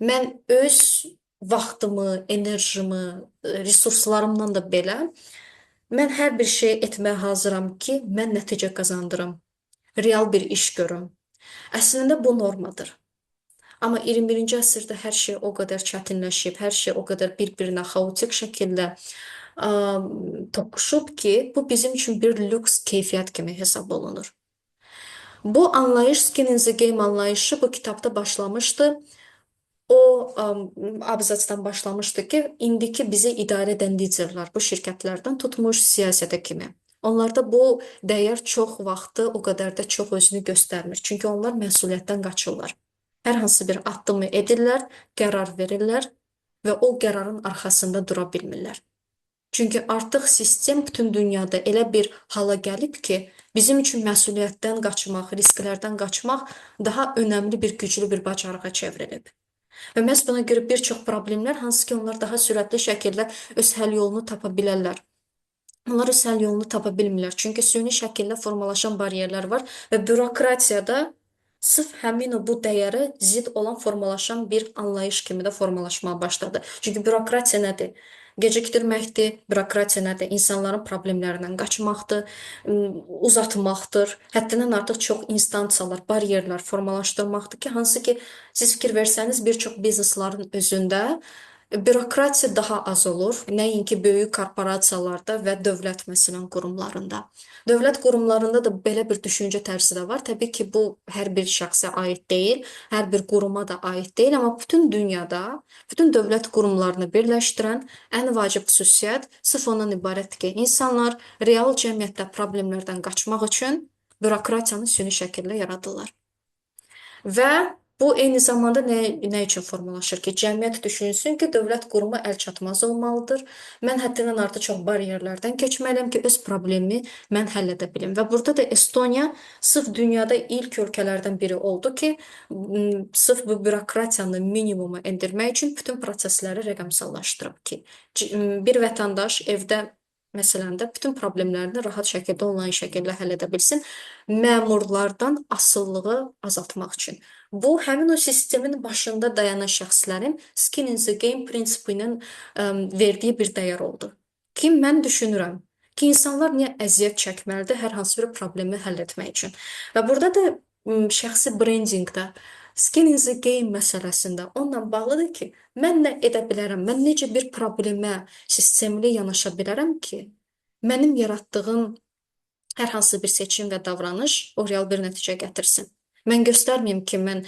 Mən öz vaxtımı, enerjimi, resurslarımdan da belə mən hər bir şey etməyə hazıram ki, mən nəticə qazandırım, real bir iş görüm. Əslində bu normadır. Amma 21-ci əsrdə hər şey o qədər çətinləşib, hər şey o qədər bir-birinə xaotik şəkildə toqquşub ki, bu bizim üçün bir lüks keyfiyyət kimi hesab olunur. Bu anlayış, Skin in the Game anlayışı bu kitabda başlamışdı. O abzatsdan başlamışdı ki, indiki bizi idarə edən liderlər bu şirkətlərdən tutmuş siyasətə kimi. Onlarda bu dəyər çox vaxtı o qədər də çox özünü göstərmir. Çünki onlar məsuliyyətdən qaçırlar. Hər hansı bir addımı edirlər, qərar verirlər və o qərarın arxasında dura bilmirlər. Çünki artıq sistem bütün dünyada elə bir hala gəlib ki, bizim üçün məsuliyyətdən qaçmaq, risklərdən qaçmaq daha önəmli bir, güclü bir bacarığa çevrilib. Və məhz buna görə bir çox problemlər, hansı ki, onlar daha sürətli şəkildə öz həll yolunu tapa bilərlər. Onlar öz həll yolunu tapa bilmirlər. Çünki süni şəkildə formalaşan bariyerlər var və bürokratiyada sırf həmin o bu dəyərə zidd olan formalaşan bir anlayış kimi də formalaşmağa başladı. Çünki bürokratiya nədir? Gecikdirməkdir, bürokratiya nədir? İnsanların problemlərindən qaçmaqdır, uzatmaqdır. Həddindən artıq çox instansiyalar, bariyerlər formalaşdırmaqdır ki, hansı ki, siz fikir versəniz bir çox biznesların özündə bürokratiya daha az olur, nəinki böyük korporasiyalarda və dövlət məsələn qurumlarında. Dövlət qurumlarında da belə bir düşüncə tərzi də var. Təbii ki, bu hər bir şəxsə aid deyil, hər bir quruma da aid deyil, amma bütün dünyada, bütün dövlət qurumlarını birləşdirən ən vacib xüsusiyyət sırf ondan ibarətdir ki, insanlar real cəmiyyətdə problemlərdən qaçmaq üçün bürokratiyanı süni şəkildə yaradırlar. Və bu eyni zamanda nə üçün formalaşır ki, cəmiyyət düşünsün ki, dövlət qurumu əlçatmaz olmalıdır. Mən həddindən artıq çox bariyerlərdən keçməliyəm ki, öz problemimi mən həll edə bilim. Və burada da Estoniya sırf dünyada ilk ölkələrdən biri oldu ki, sırf bu bürokratiyanı minimuma endirmək üçün bütün prosesləri rəqəmsallaşdırıb ki, bir vətəndaş evdə məsələn də bütün problemlərini rahat şəkildə onlayn şəkildə həll edə bilsin, məmurlardan asılılığı azaltmaq üçün. Bu, həmin o sistemin başında dayanan şəxslərin skin in the game prinsipi ilə verdiyi bir dəyər oldu. Ki, mən düşünürəm ki, insanlar niyə əziyyət çəkməlidir hər hansı bir problemi həll etmək üçün. Və burada da şəxsi brendingdə, skin in the game məsələsində onunla bağlıdır ki, mən nə edə bilərəm, mən necə bir problemə sistemli yanaşa bilərəm ki, mənim yaratdığım Hər hansı bir seçim və davranış o real bir nəticə gətirsin. Mən göstərməyim ki, mən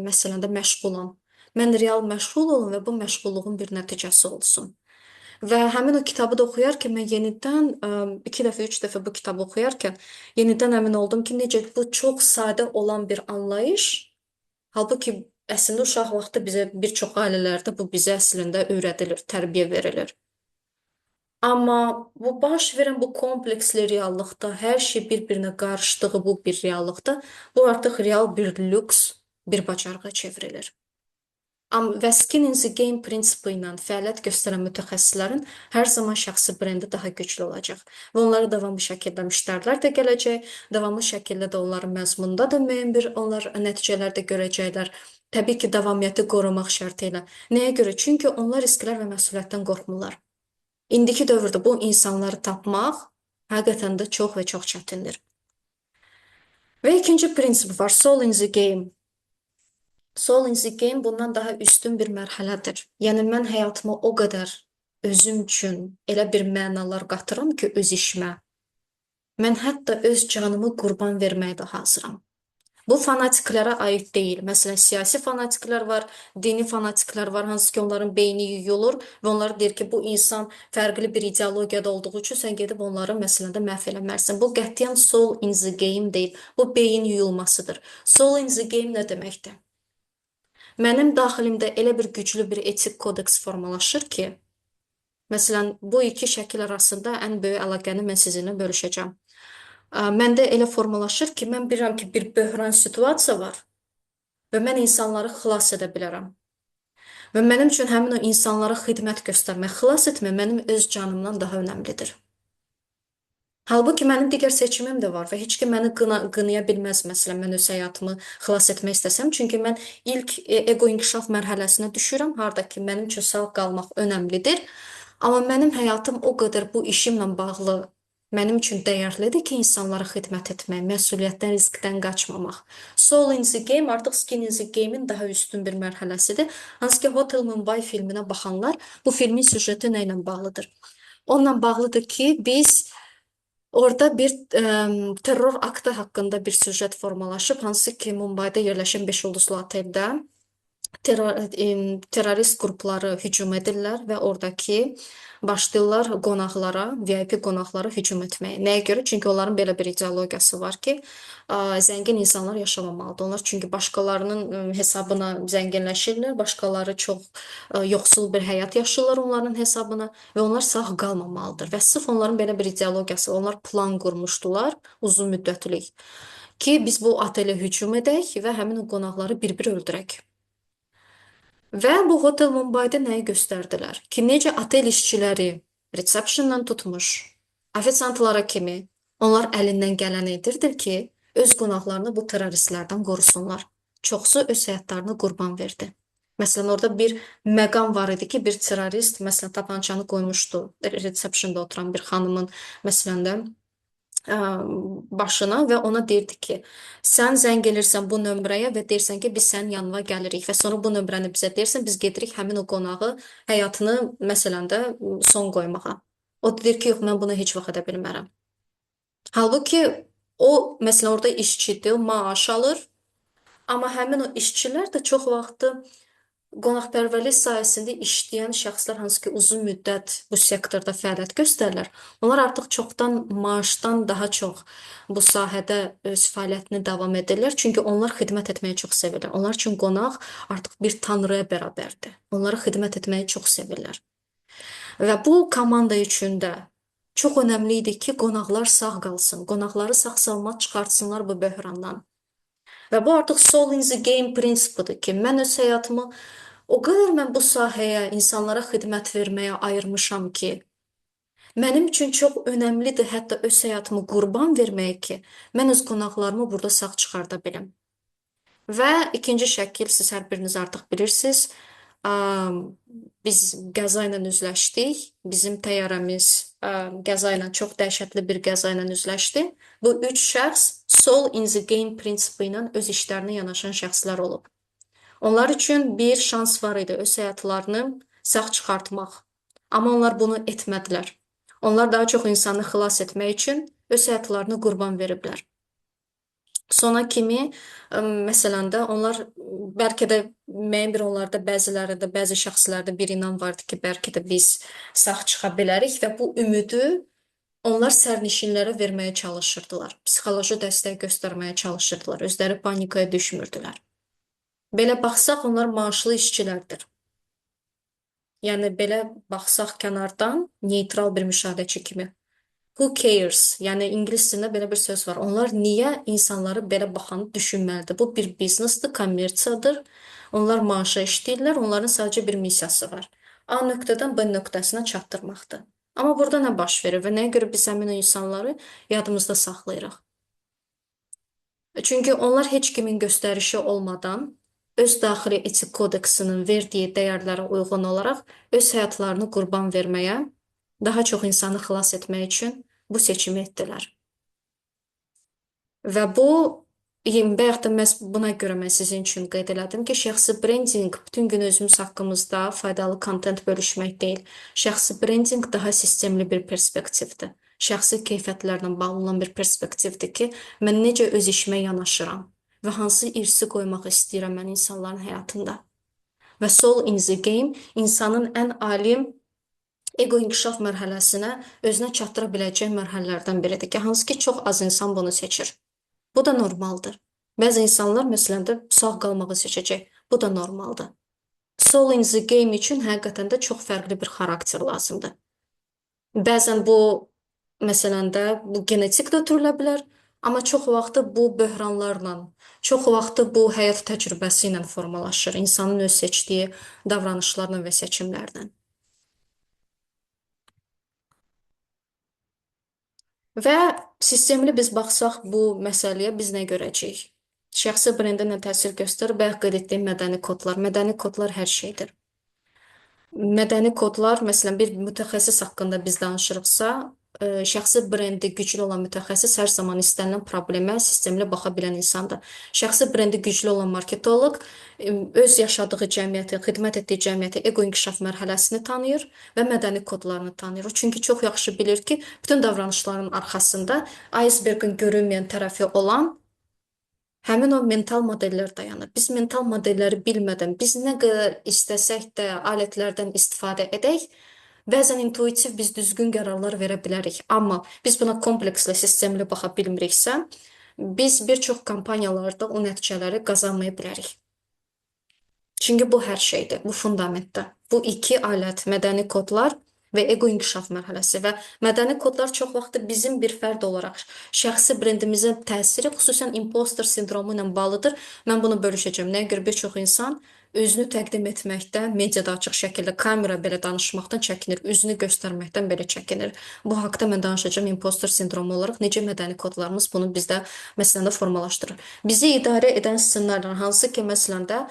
məsələn də məşğulam. Mən real məşğul olum və bu məşğulluğun bir nəticəsi olsun. Və həmin o kitabı da oxuyarkən mən yenidən iki dəfə, üç dəfə bu kitabı oxuyarkən yenidən əmin oldum ki, necə bu çox sadə olan bir anlayış, halbuki əslində uşaq vaxtı bizə bir çox ailələrdə bu bizə əslində öyrədilir, tərbiyə verilir. Amma bu baş verən bu kompleksli reallıqda, hər şey bir-birinə qarışdığı bu bir reallıqda, bu artıq real bir lüks, bir bacarığa çevrilir. Amma və skin in the game prinsipi ilə fəaliyyət göstərən mütəxəssislərin hər zaman şəxsi brendi daha güclü olacaq. Və onlara davamlı şəkildə müştərilər də gələcək, davamlı şəkildə də onların məzmununda da müəyyən bir onlar nəticələr də görəcəklər. Təbii ki, davamiyyəti qorumaq şərti ilə. Nəyə görə? Çünki onlar risklər və məsuliyyətdən qorxmurlar. İndiki dövrdə bu insanları tapmaq həqiqətən də çox və çox çətindir. Və ikinci prinsip var, soul in the game. Soul in the game bundan daha üstün bir mərhələdir. Yəni mən həyatıma o qədər özüm üçün elə bir mənalar qatıram ki, öz işimə. Mən hətta öz canımı qurban verməyə də hazıram. Bu fanatiklərə aid deyil. Məsələn, siyasi fanatiklər var, dini fanatiklər var, hansı ki onların beyni yuyulur və onlar deyir ki, bu insan fərqli bir ideologiyada olduğu üçün sən gedib onları məsələn də məhv eləməlisən. Bu qətiyyən soul in the game deyil. Bu beyin yuyulmasıdır. Soul in the game nə deməkdir? Mənim daxilimdə elə bir güclü bir etik kodeks formalaşır ki, məsələn, bu iki şəkil arasında ən böyük əlaqəni mən sizinlə bölüşəcəm. Məndə elə formalaşır ki, mən bilirəm ki, bir böhran situasiya var və mən insanları xilas edə bilərəm. Və mənim üçün həmin o insanlara xidmət göstərmək, xilas etmək mənim öz canımdan daha önəmlidir. Halbuki mənim digər seçimim də var və heç kim məni qınaya bilməz. Məsələn, mən öz həyatımı xilas etmək istəsəm. Çünki mən ilk ego inkişaf mərhələsinə düşürəm, harda ki, mənim üçün sağ qalmaq önəmlidir. Amma mənim həyatım o qədər bu işimlə bağlı mənim üçün dəyərlidir ki, insanlara xidmət etmək, məsuliyyətdən, riskdən qaçmamaq. Soul in the Game artıq Skin in the Game-in daha üstün bir mərhələsidir. Hansı ki, Hotel Mumbai filminə baxanlar bu filmin süjeti nə ilə bağlıdır? Onunla bağlıdır ki, biz orada bir terror aktı haqqında bir süjet formalaşıb, hansı ki, Mumbayda yerləşən 5 ulduzlu oteldə terrorist qrupları hücum edirlər və oradakı başlayırlar qonaqlara, VIP qonaqlara hücum etməyə. Nəyə görə? Çünki onların belə bir ideologiyası var ki, zəngin insanlar yaşamamalıdır. Onlar çünki başqalarının hesabına zənginləşirlər, başqaları çox yoxsul bir həyat yaşayırlar onların hesabına və onlar sağ qalmamalıdır. Və sırf onların belə bir ideologiyası, onlar plan qurmuşdular uzun müddətlik ki, biz bu otelə hücum edək və həmin o qonaqları bir-bir öldürək. Və bu Hotel Mumbayda nəyi göstərdilər? Ki, necə otel işçiləri receptiondan tutmuş, ofisiantlara kimi onlar əlindən gələni edirdir ki, öz qonaqlarını bu terroristlərdən qorusunlar. Çoxsu öz həyatlarını qurban verdi. Məsələn, orada bir məqam var idi ki, bir terrorist, məsələn, tapançanı qoymuşdu receptionda oturan bir xanımın, məsələn də, başına və ona deyirdi ki, sən zəng elirsən bu nömrəyə və deyirsən ki, biz sənin yanına gəlirik və sonra bu nömrəni bizə deyirsən, biz gedirik həmin o qonağı həyatını məsələn də son qoymağa. O deyir ki, yox, mən bunu heç vaxt edə bilmərəm. Halbuki o, məsələn, orada işçidir, maaş alır, amma həmin o işçilər də çox vaxtı qonaqpərvərlik sahəsində işləyən şəxslər hansı ki uzun müddət bu sektorda fəaliyyət göstərirlər, onlar artıq çoxdan maaşdan daha çox bu sahədə öz fəaliyyətini davam edirlər. Çünki onlar xidmət etməyi çox sevirlər. Onlar üçün qonaq artıq bir tanrıya bərabərdir. Onlara xidmət etməyi çox sevirlər. Və bu komanda üçün də çox önəmli idi ki, qonaqlar sağ qalsın, qonaqları sağ-salamat çıxartsınlar bu böhrandan. Və bu artıq soul in the game prinsipidir ki, mən öz həyatımı o qədər mən bu sahəyə, insanlara xidmət verməyə ayırmışam ki, mənim üçün çox önəmlidir hətta öz həyatımı qurban verməyə ki, mən öz qonaqlarımı burada sağ çıxarda bilim. Və ikinci şəkil siz hər biriniz artıq bilirsiniz. Biz qəza ilə üzləşdik. Bizim təyyarəmiz qəza ilə, çox dəhşətli bir qəza ilə üzləşdi. Bu üç şəxs soul in the game prinsipi ilə öz işlərinə yanaşan şəxslər olub. Onlar üçün bir şans var idi öz həyatlarını sağ çıxartmaq. Amma onlar bunu etmədilər. Onlar daha çox insanı xilas etmək üçün öz həyatlarını qurban veriblər. Sona kimi, məsələn də onlar bəlkə də müəyyən bir onlarda bəzilərində, bəzi şəxslərdə bir inam vardı ki, bəlkə də biz sağ çıxa bilərik və bu ümidi onlar sərnişinlərə verməyə çalışırdılar. Psixoloji dəstək göstərməyə çalışırdılar. Özləri panikaya düşmürdülər. Belə baxsaq, onlar maaşlı işçilərdir. Yəni belə baxsaq kənardan neytral bir müşahidəçi kimi. Who cares? Yəni ingilis dilində belə bir söz var. Onlar niyə insanları belə baxanı düşünməlidir? Bu bir biznesdir, kommersiyadır. Onlar maaşa işləyirlər, onların sadəcə bir missiyası var. A nöqtədən B nöqtəsinə çatdırmaqdır. Amma burada nə baş verir və nəyə görə biz həmin o insanları yadımızda saxlayırıq? Çünki onlar heç kimin göstərişi olmadan öz daxili etik kodeksinin verdiyi dəyərlərə uyğun olaraq öz həyatlarını qurban verməyə, daha çox insanı xilas etmək üçün bu seçimi etdilər. Və bu, bayaq da məhz buna görə mən sizin üçün qeyd elədim ki, şəxsi brendinq bütün gün özümüz haqqımızda faydalı kontent bölüşmək deyil. Şəxsi brendinq daha sistemli bir perspektivdir. Şəxsi keyfiyyətlərlə bağlı olan bir perspektivdir ki, mən necə öz işimə yanaşıram və hansı irsi qoymaq istəyirəm mən insanların həyatında. Və soul in the game insanın ən ali ego inkişaf mərhələsinə özünə çatdıra biləcək mərhələlərdən biridir ki, hansı ki, çox az insan bunu seçir. Bu da normaldır. Bəzi insanlar məsələn də sağ qalmağı seçəcək. Bu da normaldır. Soul in the game üçün həqiqətən də çox fərqli bir xarakter lazımdır. Bəzən bu məsələn də bu genetik də ötürülə bilər, amma çox vaxtı bu böhranlarla, çox vaxtı bu həyat təcrübəsi ilə formalaşır. İnsanın öz seçdiyi davranışlarla və seçimlərlə. Və sistemli biz baxsaq bu məsələyə biz nə görəcəyik? Şəxsi brendə nə təsir göstərir? Bayaq qeyd etdiyim mədəni kodlar. Mədəni kodlar hər şeydir. Mədəni kodlar, məsələn, bir mütəxəssis haqqında biz danışırıqsa, şəxsi brendi güclü olan mütəxəssis hər zaman istənilən problemə sistemli baxa bilən insandır. Şəxsi brendi güclü olan marketoloq öz yaşadığı cəmiyyəti, xidmət etdiyi cəmiyyəti ego inkişaf mərhələsini tanıyır və mədəni kodlarını tanıyır. O çünki çox yaxşı bilir ki, bütün davranışların arxasında icebergin görünməyən tərəfi olan həmin o mental modellər dayanır. Biz mental modelləri bilmədən, biz nə qədər istəsək də alətlərdən istifadə edək, bəzən intuitiv biz düzgün qərarlar verə bilərik. Amma biz buna kompleksli, sistemli baxa bilmiriksə, biz bir çox kampaniyalarda o nəticələri qazanmaya bilərik. Çünki bu hər şeydir, bu fundamentdir. Bu iki alət, mədəni kodlar və ego inkişaf mərhələsi və mədəni kodlar çox vaxt bizim bir fərd olaraq şəxsi brendimizə təsiri, xüsusən imposter sindromu ilə bağlıdır. Mən bunu bölüşəcəm. Nəyə görə bir çox insan özünü təqdim etməkdə, mediada açıq şəkildə kamera belə danışmaqdan çəkinir, üzünü göstərməkdən belə çəkinir. Bu haqda mən danışacağam imposter sindromu olaraq necə mədəni kodlarımız bunu bizdə məsələn də formalaşdırır. Bizi idarə edən ssenarilər, hansı ki, məsələn də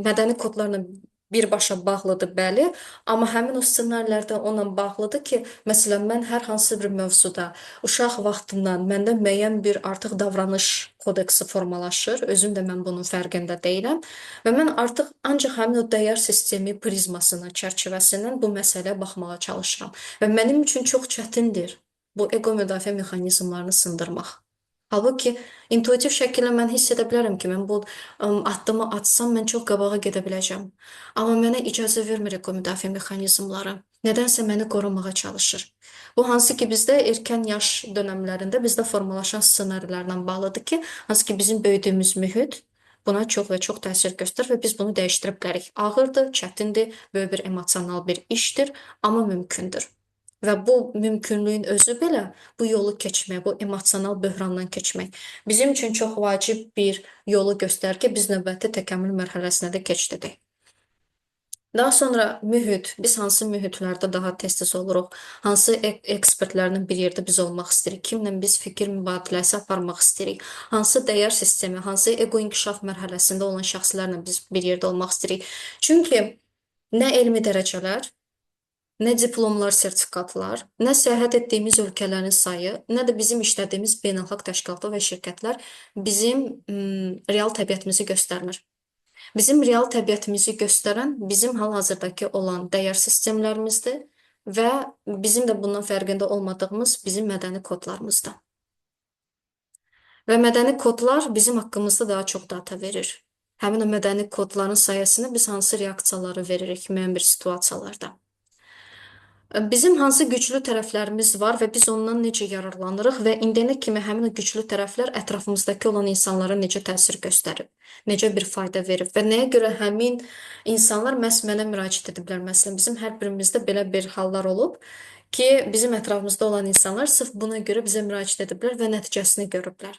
mədəni kodlarla birbaşa bağlıdır, bəli, amma həmin o ssenarilərdə onunla bağlıdır ki, məsələn, mən hər hansı bir mövzuda uşaq vaxtından məndə müəyyən bir artıq davranış kodeksi formalaşır. Özüm də mən bunun fərqində deyiləm və mən artıq ancaq həmin o dəyər sistemi prizmasından, çərçivəsindən bu məsələyə baxmağa çalışıram. Və mənim üçün çox çətindir bu ego müdafiə mexanizmlarını sındırmaq. Halbuki intuitiv şəkildə mən hiss edə bilərəm ki, mən bu addımı atsam mən çox qabağa gedə biləcəm. Amma mənə icazə vermir ego müdafiə mexanizmları. Nədənsə məni qorumağa çalışır. Bu hansı ki bizdə erkən yaş dönəmlərində bizdə formalaşan ssenarilərlə bağlıdır ki, hansı ki bizim böyüdüyümüz mühit buna çox və çox təsir göstərir və biz bunu dəyişdirə bilərik. Ağırdır, çətindir, böyük bir emosional bir işdir, amma mümkündür. Və bu mümkünlüyün özü belə bu yolu keçmək, bu emosional böhrandan keçmək bizim üçün çox vacib bir yolu göstərir ki, biz növbəti təkəmmül mərhələsinə də keçdik. Daha sonra mühit, biz hansı mühitlərdə daha tez-tez oluruq, hansı ekspertlərlə bir yerdə biz olmaq istəyirik, kimlə biz fikir mübadiləsi aparmaq istəyirik, hansı dəyər sistemi, hansı ego inkişaf mərhələsində olan şəxslərlə biz bir yerdə olmaq istəyirik. Çünki nə elmi dərəcələr, nə diplomlar, sertifikatlar, nə səyahət etdiyimiz ölkələrin sayı, nə də bizim işlədiyimiz beynəlxalq təşkilatlar və şirkətlər bizim real təbiətimizi göstərmir. Bizim real təbiətimizi göstərən bizim hal-hazırdakı olan dəyər sistemlərimizdir Və bizim də bundan fərqində olmadığımız bizim mədəni kodlarımızda. Və mədəni kodlar bizim haqqımızda daha çox data verir. Həmin o mədəni kodların sayəsində biz hansı reaksiyaları veririk müəyyən bir situasiyalarda. Bizim hansı güclü tərəflərimiz var və biz ondan necə yararlanırıq və indiyənə kimi həmin o güclü tərəflər ətrafımızdakı olan insanlara necə təsir göstərib, necə bir fayda verib və nəyə görə həmin insanlar məhz mənə müraciət ediblər. Məsələn, bizim hər birimizdə belə bir hallar olub ki, bizim ətrafımızda olan insanlar sırf buna görə bizə müraciət ediblər və nəticəsini görüblər.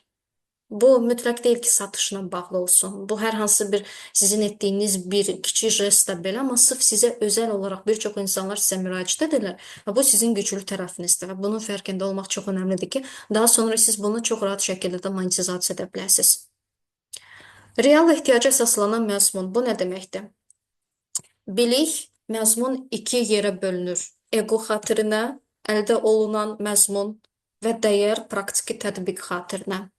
Bu mütləq deyil ki, satışla bağlı olsun. Bu hər hansı bir sizin etdiyiniz bir kiçik jest də belə, amma sırf sizə özəl olaraq bir çox insanlar sizə müraciət edirlər və bu sizin güclü tərəfinizdir və bunun fərqində olmaq çox önəmlidir ki, daha sonra siz bunu çox rahat şəkildə də monetizasiya edə bilərsiniz. Real ehtiyaca əsaslanan məzmun bu nə deməkdir? Bilik, məzmun iki yerə bölünür. Ego xatirinə əldə olunan məzmun və dəyər praktiki tətbiq xatirinə.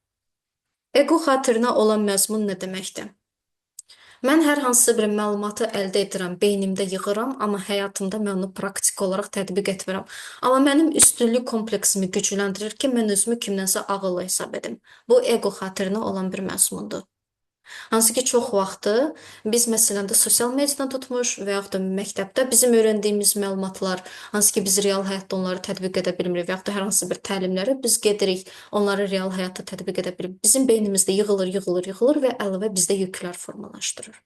Ego xatirinə olan məzmun nə deməkdir? Mən hər hansı bir məlumatı əldə edirəm, beynimdə yığıram, amma həyatımda mən onu praktik olaraq tətbiq etmirəm. Amma mənim üstünlük kompleksimi gücləndirir ki, mən özümü kimdənsə ağıllı hesab edim. Bu ego xatirinə olan bir məzmundur. Hansı ki, çox vaxtı biz məsələn də sosial mediadan tutmuş və yaxud da məktəbdə bizim öyrəndiyimiz məlumatlar, hansı ki biz real həyatda onları tətbiq edə bilmirik və yaxud da hər hansı bir təlimləri biz gedirik, onları real həyatda tətbiq edə bilmirik. Bizim beynimizdə yığılır, yığılır, yığılır və əlavə bizdə yüklər formalaşdırır.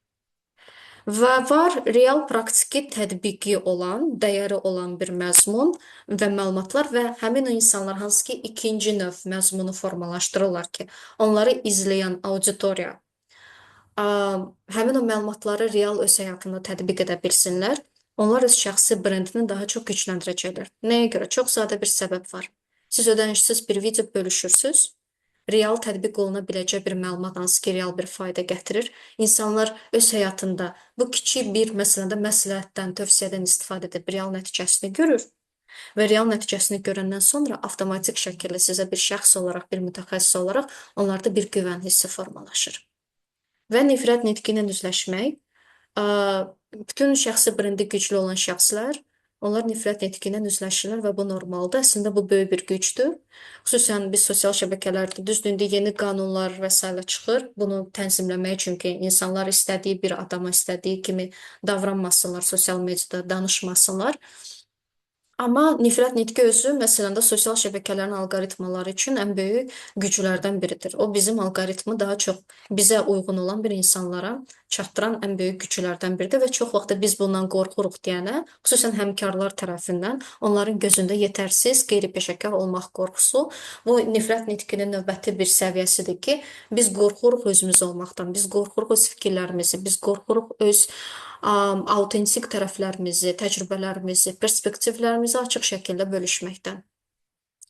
Və var real praktiki tətbiqi olan, dəyəri olan bir məzmun və məlumatlar və həmin o insanlar hansı ki ikinci növ məzmunu formalaşdırırlar ki, onları izləyən auditoriya həmin o məlumatları real öz həyatında tətbiq edə bilsinlər, onlar öz şəxsi brendini daha çox gücləndirəcəklər. Nəyə görə? Çox sadə bir səbəb var. Siz ödənişsiz bir video bölüşürsüz, real tətbiq oluna biləcək bir məlumat hansı ki, real bir fayda gətirir. İnsanlar öz həyatında bu kiçik bir məsələn də məsləhətdən, tövsiyədən istifadə edib real nəticəsini görür. Və real nəticəsini görəndən sonra avtomatik şəkildə sizə bir şəxs olaraq, bir mütəxəssis olaraq onlarda bir güvən hissi formalaşır. Və nifrət nitqi ilə üzləşmək, bütün şəxsi brendi güclü olan şəxslər, onlar nifrət nitqi ilə üzləşirlər və bu normaldır. Əslində bu böyük bir gücdür. Xüsusən biz sosial şəbəkələrdə düzdür, indi yeni qanunlar və sairə çıxır. Bunu tənzimləmək üçün ki, insanlar istədiyi bir adama istədiyi kimi davranmasınlar, sosial mediada danışmasınlar. Amma nifrət nitqi özü, məsələn də sosial şəbəkələrin alqoritmaları üçün ən böyük güclərdən biridir. O bizim alqoritmi daha çox bizə uyğun olan bir insanlara çatdıran ən böyük güclərdən biridir və çox vaxt da biz bundan qorxuruq deyənə, xüsusən həmkarlar tərəfindən onların gözündə yetərsiz, qeyri-peşəkar olmaq qorxusu bu nifrət nitqinin növbəti bir səviyyəsidir ki, biz qorxuruq özümüz olmaqdan, biz qorxuruq öz fikirlərimizi, biz qorxuruq öz autentik tərəflərimizi, təcrübələrimizi, perspektivlərimizi açıq şəkildə bölüşməkdən.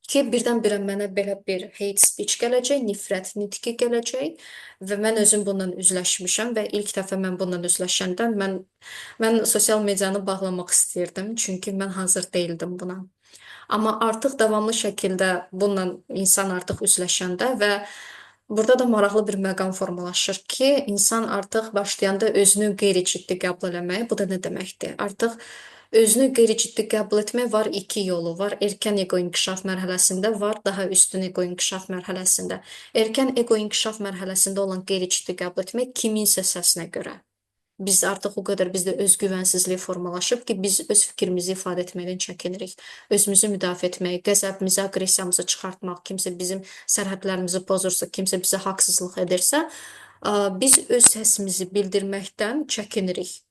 Ki, birdən-birə mənə belə bir hate speech gələcək, nifrət nitqi gələcək və mən özüm bundan üzləşmişəm və ilk dəfə mən bundan üzləşəndə mən sosial medianı bağlamaq istəyirdim, çünki mən hazır değildim buna. Amma artıq davamlı şəkildə bununla insan artıq üzləşəndə və burada da maraqlı bir məqam formalaşır ki, insan artıq başlayanda özünü qeyri-ciddi qəbul eləməyə, bu da nə deməkdir? Artıq özünü qeyri-ciddi qəbul etmək var iki yolu var. Erkən ego inkişaf mərhələsində var, daha üstün ego inkişaf mərhələsində. Erkən ego inkişaf mərhələsində olan qeyri-ciddi qəbul etmək kiminsə səsinə görə. Biz artıq o qədər bizdə özgüvənsizlik formalaşıb ki, biz öz fikrimizi ifadə etməkdən çəkinirik. Özümüzü müdafiə etmək, qəzəbimizi, aqressiyamızı çıxartmaq, kimsə bizim sərhədlərimizi pozursa, kimsə bizə haqsızlıq edirsə, biz öz səsimizi bildirməkdən çəkinirik.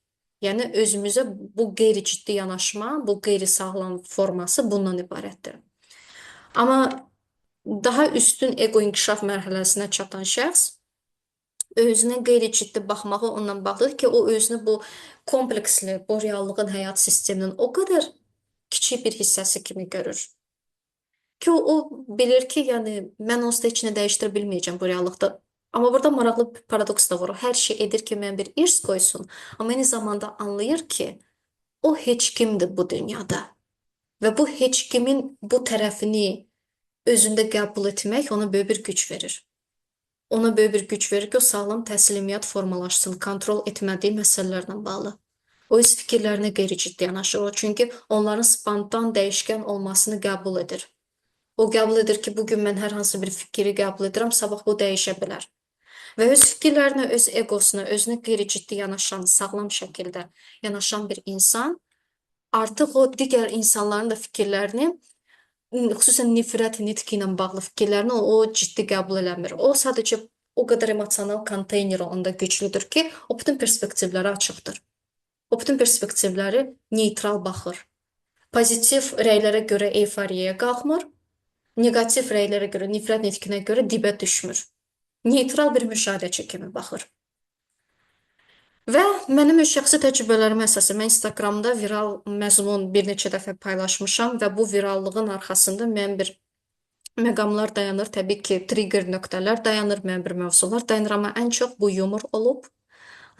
Yəni özümüzə bu qeyri-ciddi yanaşma, bu qeyri-sağlam forması bundan ibarətdir. Amma daha üstün ego inkişaf mərhələsinə çatan şəxs özünə qeyri-ciddi baxmağı ondan bağlıdır ki, o özünü bu kompleksli, bu reallığın həyat sisteminin o qədər kiçik bir hissəsi kimi görür. Ki o bilir ki, yəni mən onsuz da heç nə dəyişdirə bilməyəcəm bu reallıqda. Amma burada maraqlı bir paradoks da var. O hər şey edir ki, mən bir irs qoysun, amma eyni zamanda anlayır ki, o heç kimdir bu dünyada. Və bu heç kimin bu tərəfini özündə qəbul etmək ona böyük bir güc verir. Ona böyük bir güc verir ki, o sağlam təslimiyyət formalaşsın, kontrol etmədiyi məsələlərlə bağlı. O öz fikirlərinə qeyri-ciddi yanaşır. O çünki onların spontan dəyişkən olmasını qəbul edir. O qəbul edir ki, bugün mən hər hansı bir fikri qəbul edirəm, sabah bu dəyişə bilər. Və öz fikirlərinə, öz egosuna, özünə qeyri-ciddi yanaşan, sağlam şəkildə yanaşan bir insan artıq o digər insanların da fikirlərini, xüsusən nifrət nitqi ilə bağlı fikirlərini o ciddi qəbul eləmir. O sadəcə o qədər emosional konteyneri onda güclüdür ki, o bütün perspektivlərə açıqdır. O bütün perspektivləri neytral baxır. Pozitiv rəylərə görə eyfariyaya qalxmır, neqativ rəylərə görə, nifrət nitqinə görə dibə düşmür. Neytral bir müşahidəçi kimi baxır. Və mənim öz şəxsi təcrübələrimə əsasən mən Instagramda viral məzmun bir neçə dəfə paylaşmışam və bu virallığın arxasında müəyyən bir məqamlar dayanır. Təbii ki, trigger nöqtələr dayanır, müəyyən bir mövzular dayanır, amma ən çox bu yumor olub.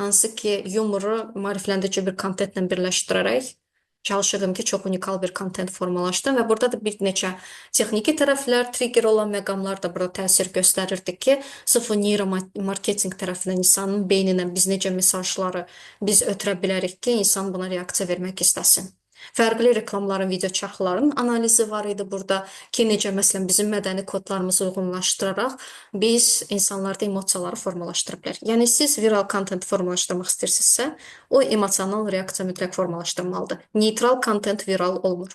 Hansı ki, yumoru maarifləndirici bir kontentlə birləşdirərək çalışırdım ki, çox unikal bir kontent formalaşdım və burada da bir neçə texniki tərəflər, trigger olan məqamlar da burada təsir göstərirdi ki, sırf o neyromarketinq tərəfindən insanın beyninə biz necə mesajları biz ötürə bilərik ki, insan buna reaksiya vermək istəsin. Fərqli reklamların, video çarxların analizi var idi burada ki, necə məsələn bizim mədəni kodlarımızı uyğunlaşdıraraq biz insanlarda emosiyaları formalaşdıra bilərik. Yəni siz viral kontent formalaşdırmaq istəyirsinizsə, o emosional reaksiya mütləq formalaşdırmalıdır. Neytral kontent viral olmur.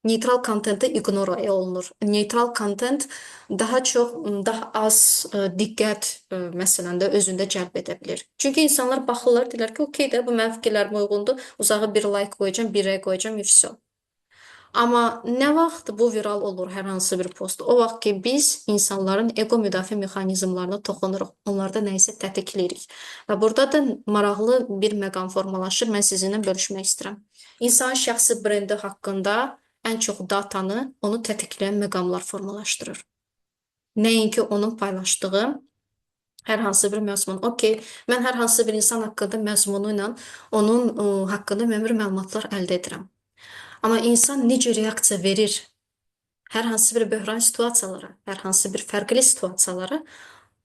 Neytral kontentə ignore olunur. Neytral kontent daha çox, daha az diqqət məsələn də özündə cəlb edə bilir. Çünki insanlar baxırlar, deyirlər ki, okey də bu mənim fikirlərimə uyğundur. Uzağa bir like qoyacağam, bir rəy qoyacağam, və vəsə. Amma nə vaxt bu viral olur hər hansı bir post? O vaxt ki, biz insanların ego müdafiə mexanizmlarına toxunuruq, onlarda nəyisə tətikləyirik. Və burada da maraqlı bir məqam formalaşır, mən sizinlə bölüşmək istəyirəm. İnsanın şəxsi brendi haqqında ən çox datanı onu tətikləyən məqamlar formalaşdırır. Nəinki onun paylaşdığı hər hansı bir məzmun. Okey, mən hər hansı bir insan haqqında məzmunu ilə onun haqqında müəyyən bir məlumatlar əldə edirəm. Amma insan necə reaksiya verir hər hansı bir böhran situasiyalara, hər hansı bir fərqli situasiyalara,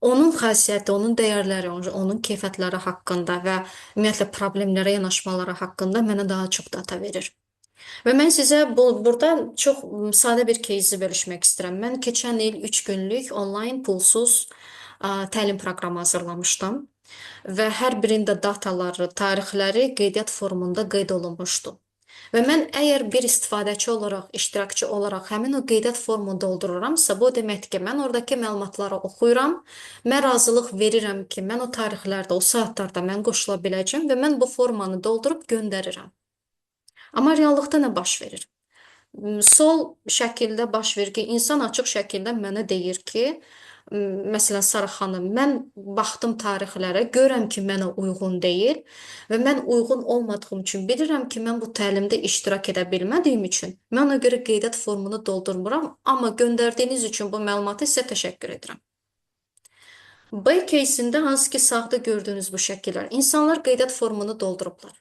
onun xasiyyəti, onun dəyərləri, onun keyfiyyətləri haqqında və ümumiyyətlə problemlərə yanaşmaları haqqında mənə daha çox data verir. Və mən sizə burada çox sadə bir кейsi bölüşmək istəyirəm. Mən keçən il 3 günlük onlayn pulsuz təlim proqramı hazırlamışdım və hər birində dataları, tarixləri qeydiyyat formunda qeyd olunmuşdu. Və mən əgər bir istifadəçi olaraq, iştirakçı olaraq həmin o qeydiyyat formunu doldururamsa, bu o deməkdir ki, mən oradakı məlumatları oxuyuram, mən razılıq verirəm ki, mən o tarixlərdə, o saatlarda mən qoşula biləcəm və mən bu formanı doldurub göndərirəm. Amma reallıqda nə baş verir? Sol şəkildə baş verir ki, insan açıq şəkildə mənə deyir ki, məsələn, Sara xanım, mən baxdım tarixlərə, görürəm ki, mənə uyğun deyil və mən uyğun olmadığım üçün bilirəm ki, mən bu təlimdə iştirak edə bilmədiyim üçün mən ona görə qeydiyyat formunu doldurmuram, amma göndərdiyiniz üçün bu məlumatı sizə təşəkkür edirəm. B кейsində hansı ki, sağda gördüyünüz bu şəkillər, insanlar qeydiyyat formunu doldurublar.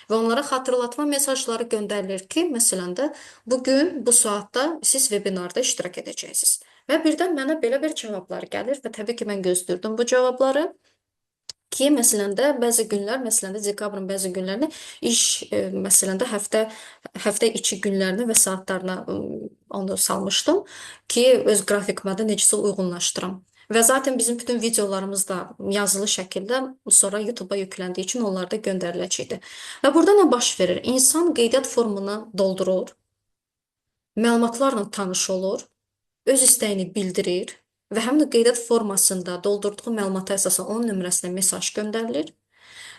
Və onlara xatırlatma mesajları göndərilir ki, məsələn də bugün bu saatda siz webinarda iştirak edəcəksiniz. Və birdən mənə belə bir cavablar gəlir və təbii ki, mən gözləyirdim bu cavabları. Ki, məsələn də bəzi günlər, məsələn də dekabrın bəzi günlərində iş, məsələn də həftə içi günlərinə və saatlarına onu salmışdım ki, öz qrafikimə də necəsə uyğunlaşdıram. Və zaten bizim bütün videolarımız da yazılı şəkildə sonra YouTube-a yükləndiyi üçün onlar da göndəriləcəkdir. Və burada nə baş verir? İnsan qeydiyyat formunu doldurur, məlumatlarla tanış olur, öz istəyini bildirir və həmin qeydiyyat formasında doldurduğu məlumata əsasən onun nömrəsinə mesaj göndərilir.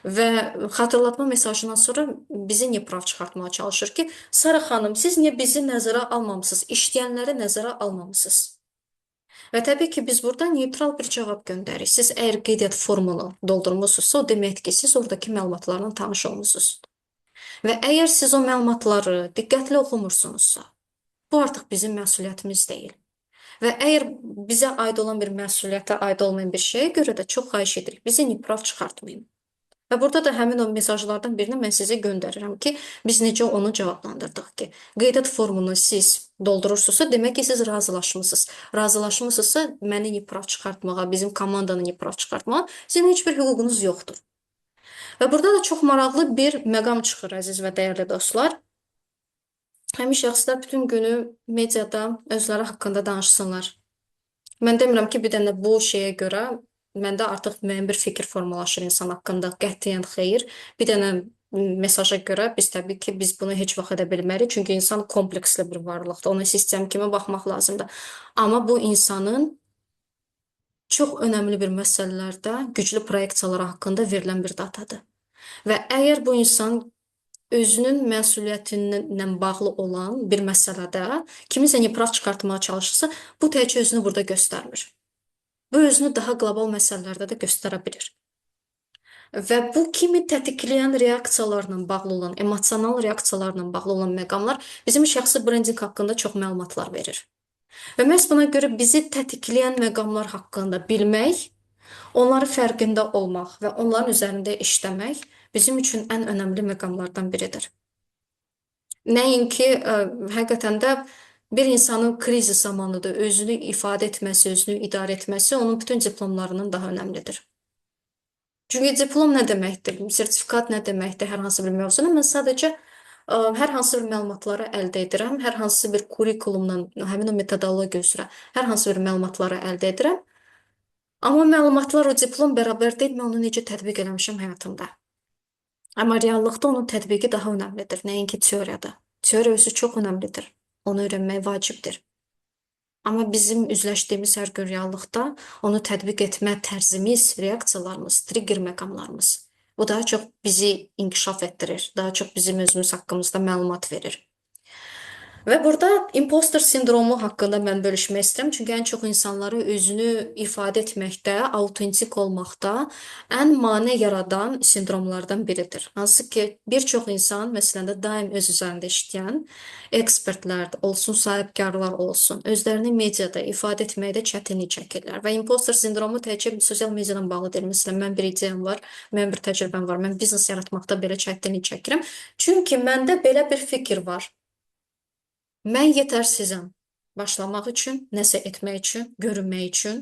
Və xatırlatma mesajından sonra bizi niyə prav çıxartmağa çalışır ki, Sara xanım, siz niyə bizi nəzərə almamısınız, işləyənləri nəzərə almamısınız? Və təbii ki, biz burada neytral bir cavab göndəririk. Siz əgər qeydiyyat formunu doldurmuşsunuzsa, o deməkdir ki, siz oradakı məlumatlarla tanış olmusunuz. Və əgər siz o məlumatları diqqətli oxumursunuzsa, bu artıq bizim məsuliyyətimiz deyil. Və əgər bizə aid olan bir məsuliyyətə aid olmayan bir şeyə görə də çox xahiş edirik, bizi niprav çıxartmayın. Və burada da həmin o mesajlardan birini mən sizə göndərirəm ki, biz necə onu cavablandırdıq ki, qeydiyyat formunu siz doldurursunuzsa, demək ki, siz razılaşmısınız. Razılaşmısınızsa, məni niprav çıxartmağa, bizim komandanı niprav çıxartmağa sizin heç bir hüququnuz yoxdur. Və burada da çox maraqlı bir məqam çıxır, əziz və dəyərli dostlar. Həmin şəxslər bütün günü mediada özləri haqqında danışsınlar. Mən demirəm ki, bir dənə bu şeyə görə məndə artıq müəyyən bir fikir formalaşır insan haqqında. Qətiyyən xeyr. Bir dənə mesaja görə biz təbii ki, biz bunu heç vaxt edə bilmərik. Çünki insan kompleksli bir varlıqdır. Ona sistem kimi baxmaq lazımdır. Amma bu insanın çox önəmli bir məsələlərdə güclü proyeksiyalar haqqında verilən bir datadır. Və əgər bu insan özünün məsuliyyətinlə bağlı olan bir məsələdə kimisə nifraq çıxartmağa çalışırsa, bu təkcə özünü burada göstərmir. Bu özünü daha qlobal məsələlərdə də göstərə bilir. Və bu kimi tətikləyən reaksiyalarla bağlı olan, emosional reaksiyalarla bağlı olan məqamlar bizim şəxsi brendinq haqqında çox məlumatlar verir. Və məhz buna görə bizi tətikləyən məqamlar haqqında bilmək, onları fərqində olmaq və onların üzərində işləmək bizim üçün ən önəmli məqamlardan biridir. Nəinki həqiqətən də bir insanın krizis zamanı da özünü ifadə etməsi, özünü idarə etməsi onun bütün diplomlarından daha önəmlidir. Çünki diplom nə deməkdir, sertifikat nə deməkdir hər hansı bir mövzuda. Mən sadəcə hər hansı bir məlumatları əldə edirəm, hər hansı bir kurikulumla, həmin o metodologiya üzrə hər hansı bir məlumatları əldə edirəm. Amma məlumatlar, o diplom bərabər deyil, mən onu necə tətbiq eləmişəm həyatımda. Amma reallıqda onun tətbiqi daha önəmlidir, nəinki teoriyada. Teoriya özü çox önəmlidir. Onu öyrənmək vacibdir. Amma bizim üzləşdiyimiz hər gün reallıqda onu tətbiq etmə tərzimiz, reaksiyalarımız, trigger məqamlarımız. Bu daha çox bizi inkişaf etdirir, daha çox bizim özümüz haqqımızda məlumat verir. Və burada imposter sindromu haqqında mən bölüşmək istəyirəm. Çünki ən çox insanları özünü ifadə etməkdə, autentik olmaqda ən mane yaradan sindromlardan biridir. Hansı ki, bir çox insan, məsələn də daim öz üzərində işləyən ekspertlər olsun, sahibkarlar olsun, özlərini mediada ifadə etməkdə çətinlik çəkirlər. Və imposter sindromu təkcə sosial mediadan bağlı deyil. Məsələn, mən bir ideyam var, mənim bir təcrübəm var, mən biznes yaratmaqda belə çətinlik çəkirəm. Çünki məndə belə bir fikir var. Mən yetərsizəm başlamaq üçün, nəsə etmək üçün, görünmək üçün.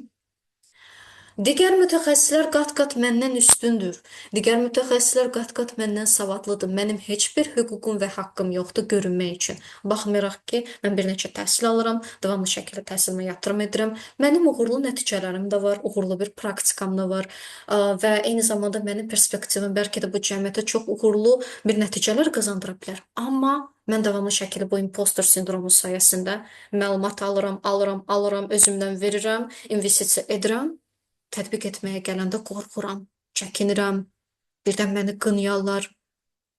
Digər mütəxəssislər qat-qat məndən üstündür. Digər mütəxəssislər qat-qat məndən savadlıdır. Mənim heç bir hüququm və haqqım yoxdur görünmək üçün. Baxmayaraq ki, mən bir neçə təhsil alıram, davamlı şəkildə təhsilimə yatırım edirəm. Mənim uğurlu nəticələrim də var, uğurlu bir praktikam da var və eyni zamanda mənim perspektivim bəlkə də bu cəmiyyətə çox uğurlu bir nəticələr qazandıra bilər. Amma mən davamlı şəkildə bu imposter sindromu sayəsində məlumat alıram, alıram, alıram, özümdən verirəm, investisiya edirəm. Tətbiq etməyə gələndə qorxuram, çəkinirəm, birdən məni qınayarlar,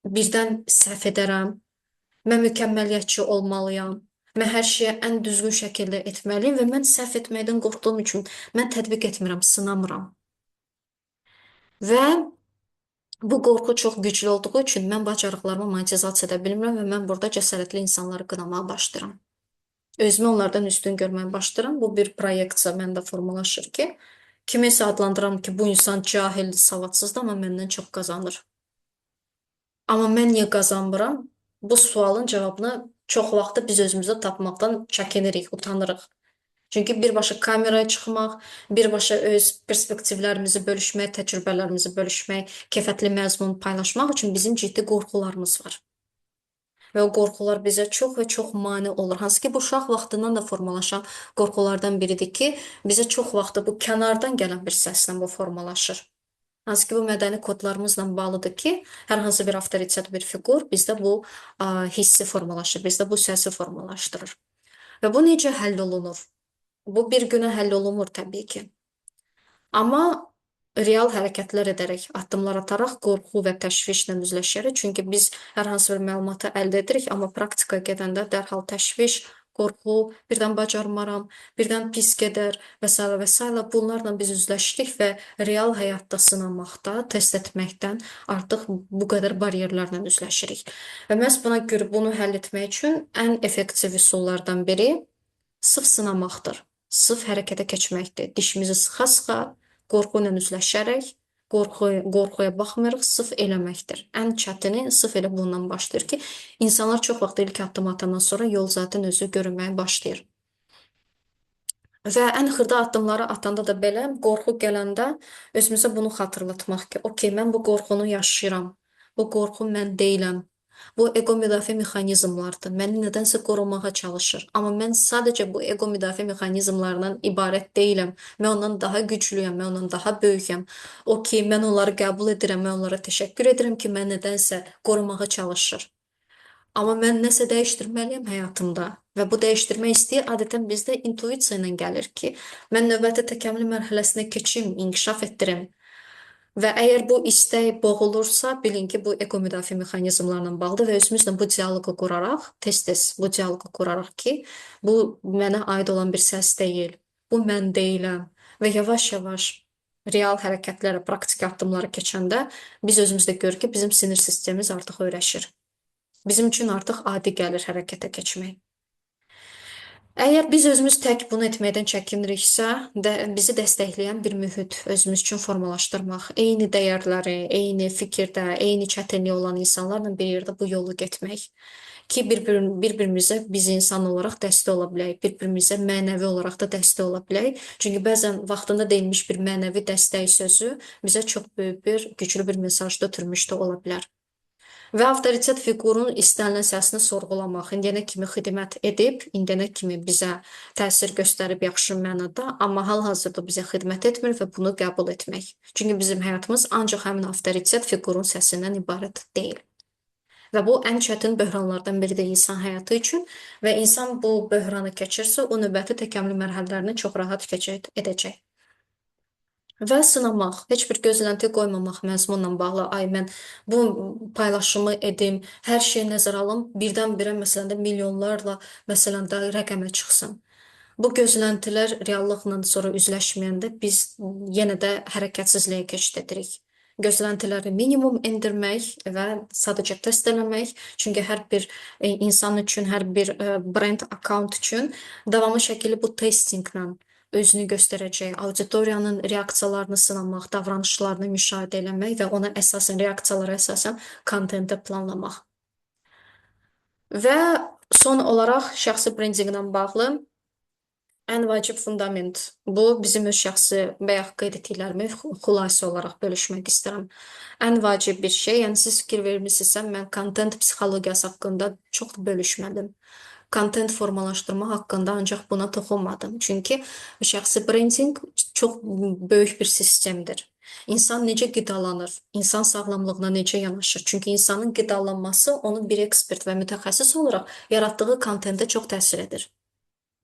birdən səhv edərəm, mən mükəmməliyyətçi olmalıyam, mən hər şeyi ən düzgün şəkildə etməliyəm və mən səhv etməkdən qorxduğum üçün mən tətbiq etmirəm, sınamıram. Və bu qorxu çox güclü olduğu üçün mən bacarıqlarımı monetizasiya edə bilmirəm və mən burada cəsarətli insanları qınamağa başlayıram. Özümü onlardan üstün görməyə başlayıram. Bu bir proyeksiya məndə formalaşır ki, kimisə adlandıram ki, bu insan cahildir, savadsızdır, amma məndən çox qazanır. Amma mən niyə qazanmıram? Bu sualın cavabını çox vaxtı biz özümüzdə tapmaqdan çəkinirik, utanırıq. Çünki birbaşa kameraya çıxmaq, birbaşa öz perspektivlərimizi bölüşmək, təcrübələrimizi bölüşmək, keyfiyyətli məzmun paylaşmaq üçün bizim ciddi qorxularımız var. Və o qorxular bizə çox və çox mane olur. Hansı ki, bu uşaq vaxtından da formalaşan qorxulardan biridir ki, bizə çox vaxtı bu kənardan gələn bir səslə bu formalaşır. Hansı ki, bu mədəni kodlarımızla bağlıdır ki, hər hansı bir avtoritet bir fiqur bizdə bu hissi formalaşır, bizdə bu səsi formalaşdırır. Və bu necə həll olunur? Bu bir günə həll olunmur təbii ki. Amma real hərəkətlər edərək, addımlar ataraq qorxu və təşvişlə üzləşərək, çünki biz hər hansı bir məlumatı əldə edirik, amma praktikaya gedəndə dərhal təşviş, qorxu, birdən bacarmaram, birdən pis gedər və s. və s. Bunlarla biz üzləşirik və real həyatda sınamaqda, test etməkdən artıq bu qədər bariyerlərlə üzləşirik. Və məhz buna görə bunu həll etmək üçün ən effektiv üsullardan biri sıx sınamaqdır. Sıx hərəkətə keçməkdir. Dişimizi sıxa-sıxa, qorxu ilə üzləşərək, qorxuya baxmayaraq sıx eləməkdir. Ən çətini sıx elə bundan başlayır ki, insanlar çox vaxt ilk addım atandan sonra yol zaten özü görünməyə başlayır. Və ən xırda addımları atanda da belə qorxu gələndə özümüzə bunu xatırlatmaq ki, okey, mən bu qorxunu yaşayıram. Bu qorxu mən deyiləm. Bu ego müdafiə mexanizmlarıdır. Məni nədənsə qorumağa çalışır. Amma mən sadəcə bu ego müdafiə mexanizmlarından ibarət deyiləm. Mən ondan daha güclüyəm, mən ondan daha böyükəm. Okey, mən onları qəbul edirəm, mən onlara təşəkkür edirəm ki, mən nədənsə qorumağa çalışır. Amma mən nəsə dəyişdirməliyəm həyatımda və bu dəyişdirmə istəyi adətən bizdə intuisiya ilə gəlir ki, mən növbəti təkəmmül mərhələsinə keçim, inkişaf etdirim. Və əgər bu istək boğulursa, bilin ki, bu ego müdafiə mexanizmlarla bağlıdır və özümüzlə bu dialoqu quraraq, tez-tez bu dialoqu quraraq ki, bu mənə aid olan bir səs deyil, bu mən deyiləm və yavaş-yavaş real hərəkətlərə, praktiki addımlara keçəndə biz özümüzdə görürük ki, bizim sinir sistemimiz artıq öyrəşir. Bizim üçün artıq adi gəlir hərəkətə keçmək. Əgər biz özümüz tək bunu etməkdən çəkiniriksə, də, bizi dəstəkləyən bir mühit özümüz üçün formalaşdırmaq, eyni dəyərləri, eyni fikirdə, eyni çətinliyi olan insanlarla bir yerdə bu yolu getmək ki, bir-birimizə biz insan olaraq dəstək ola bilək, bir-birimizə mənəvi olaraq da dəstək ola bilək. Çünki bəzən vaxtında deyilmiş bir mənəvi dəstək sözü bizə çox böyük bir, güclü bir mesaj da ötürmüş də ola bilər. Və avtoritet fiqurunun istənilən səsini sorğulamaq, indiyənə kimi xidmət edib, indiyənə kimi bizə təsir göstərib yaxşı mənada, amma hal-hazırda bizə xidmət etmir və bunu qəbul etmək. Çünki bizim həyatımız ancaq həmin avtoritet fiqurun səsindən ibarət deyil. Və bu ən çətin böhranlardan biridir insan həyatı üçün və insan bu böhranı keçirsə, o növbəti təkəmmül mərhələlərini çox rahat keçid edəcək. Və sınamaq, heç bir gözlənti qoymamaq məzmunla bağlı. Ay, mən bu paylaşımı edim, hər şeyi nəzərə alım, birdən-birə məsələn də milyonlarla məsələn də rəqəmə çıxsın. Bu gözləntilər reallıqla sonra üzləşməyəndə biz yenə də hərəkətsizliyə keçid edirik. Gözləntiləri minimum endirmək və sadəcə test eləmək. Çünki hər bir insan üçün, hər bir brend account üçün davamlı şəkildə bu testinglə özünü göstərəcək, auditoriyanın reaksiyalarını sınamaq, davranışlarını müşahidə eləmək və ona əsasən, reaksiyalara əsasən kontenti planlamaq. Və son olaraq şəxsi brendinqlə bağlı ən vacib fundament. Bu, bizim öz şəxsi bayaq qeyd etdiklərimi xülasə olaraq bölüşmək istəyirəm. Ən vacib bir şey, yəni siz fikir vermisinizsə, mən kontent psixologiyası haqqında çox bölüşmədim. Kontent formalaşdırma haqqında ancaq buna toxunmadım. Çünki şəxsi brendinq çox böyük bir sistemdir. İnsan necə qidalanır, insan sağlamlığına necə yanaşır? Çünki insanın qidalanması onun bir ekspert və mütəxəssis olaraq yaratdığı kontentə çox təsir edir.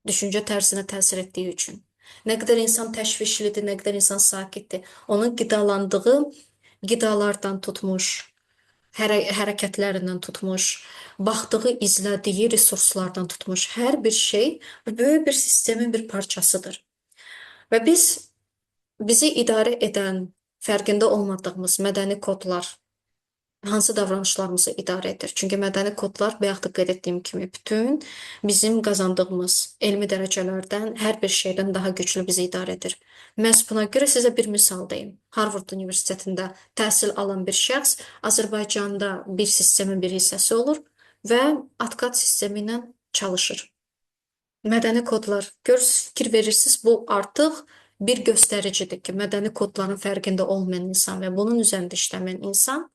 Düşüncə tərzinə təsir etdiyi üçün. Nə qədər insan təşvişlidir, nə qədər insan sakitdir. Onun qidalandığı qidalardan tutmuş, hərəkətlərindən tutmuş, baxdığı, izlədiyi resurslardan tutmuş hər bir şey böyük bir sistemin bir parçasıdır. Və bizi idarə edən, fərqində olmadığımız mədəni kodlar hansı davranışlarımızı idarə edir? Çünki mədəni kodlar, bayaq da qeyd etdiyim kimi, bütün bizim qazandığımız elmi dərəcələrdən, hər bir şeydən daha güclü bizi idarə edir. Məhz buna görə sizə bir misal deyim. Harvard Universitetində təhsil alan bir şəxs Azərbaycanda bir sistemin bir hissəsi olur və atqat sistemi ilə çalışır. Mədəni kodlar, görürsünüz, fikir verirsiniz, bu artıq bir göstəricidir ki, mədəni kodların fərqində olmayan insan və bunun üzərində işləməyən insan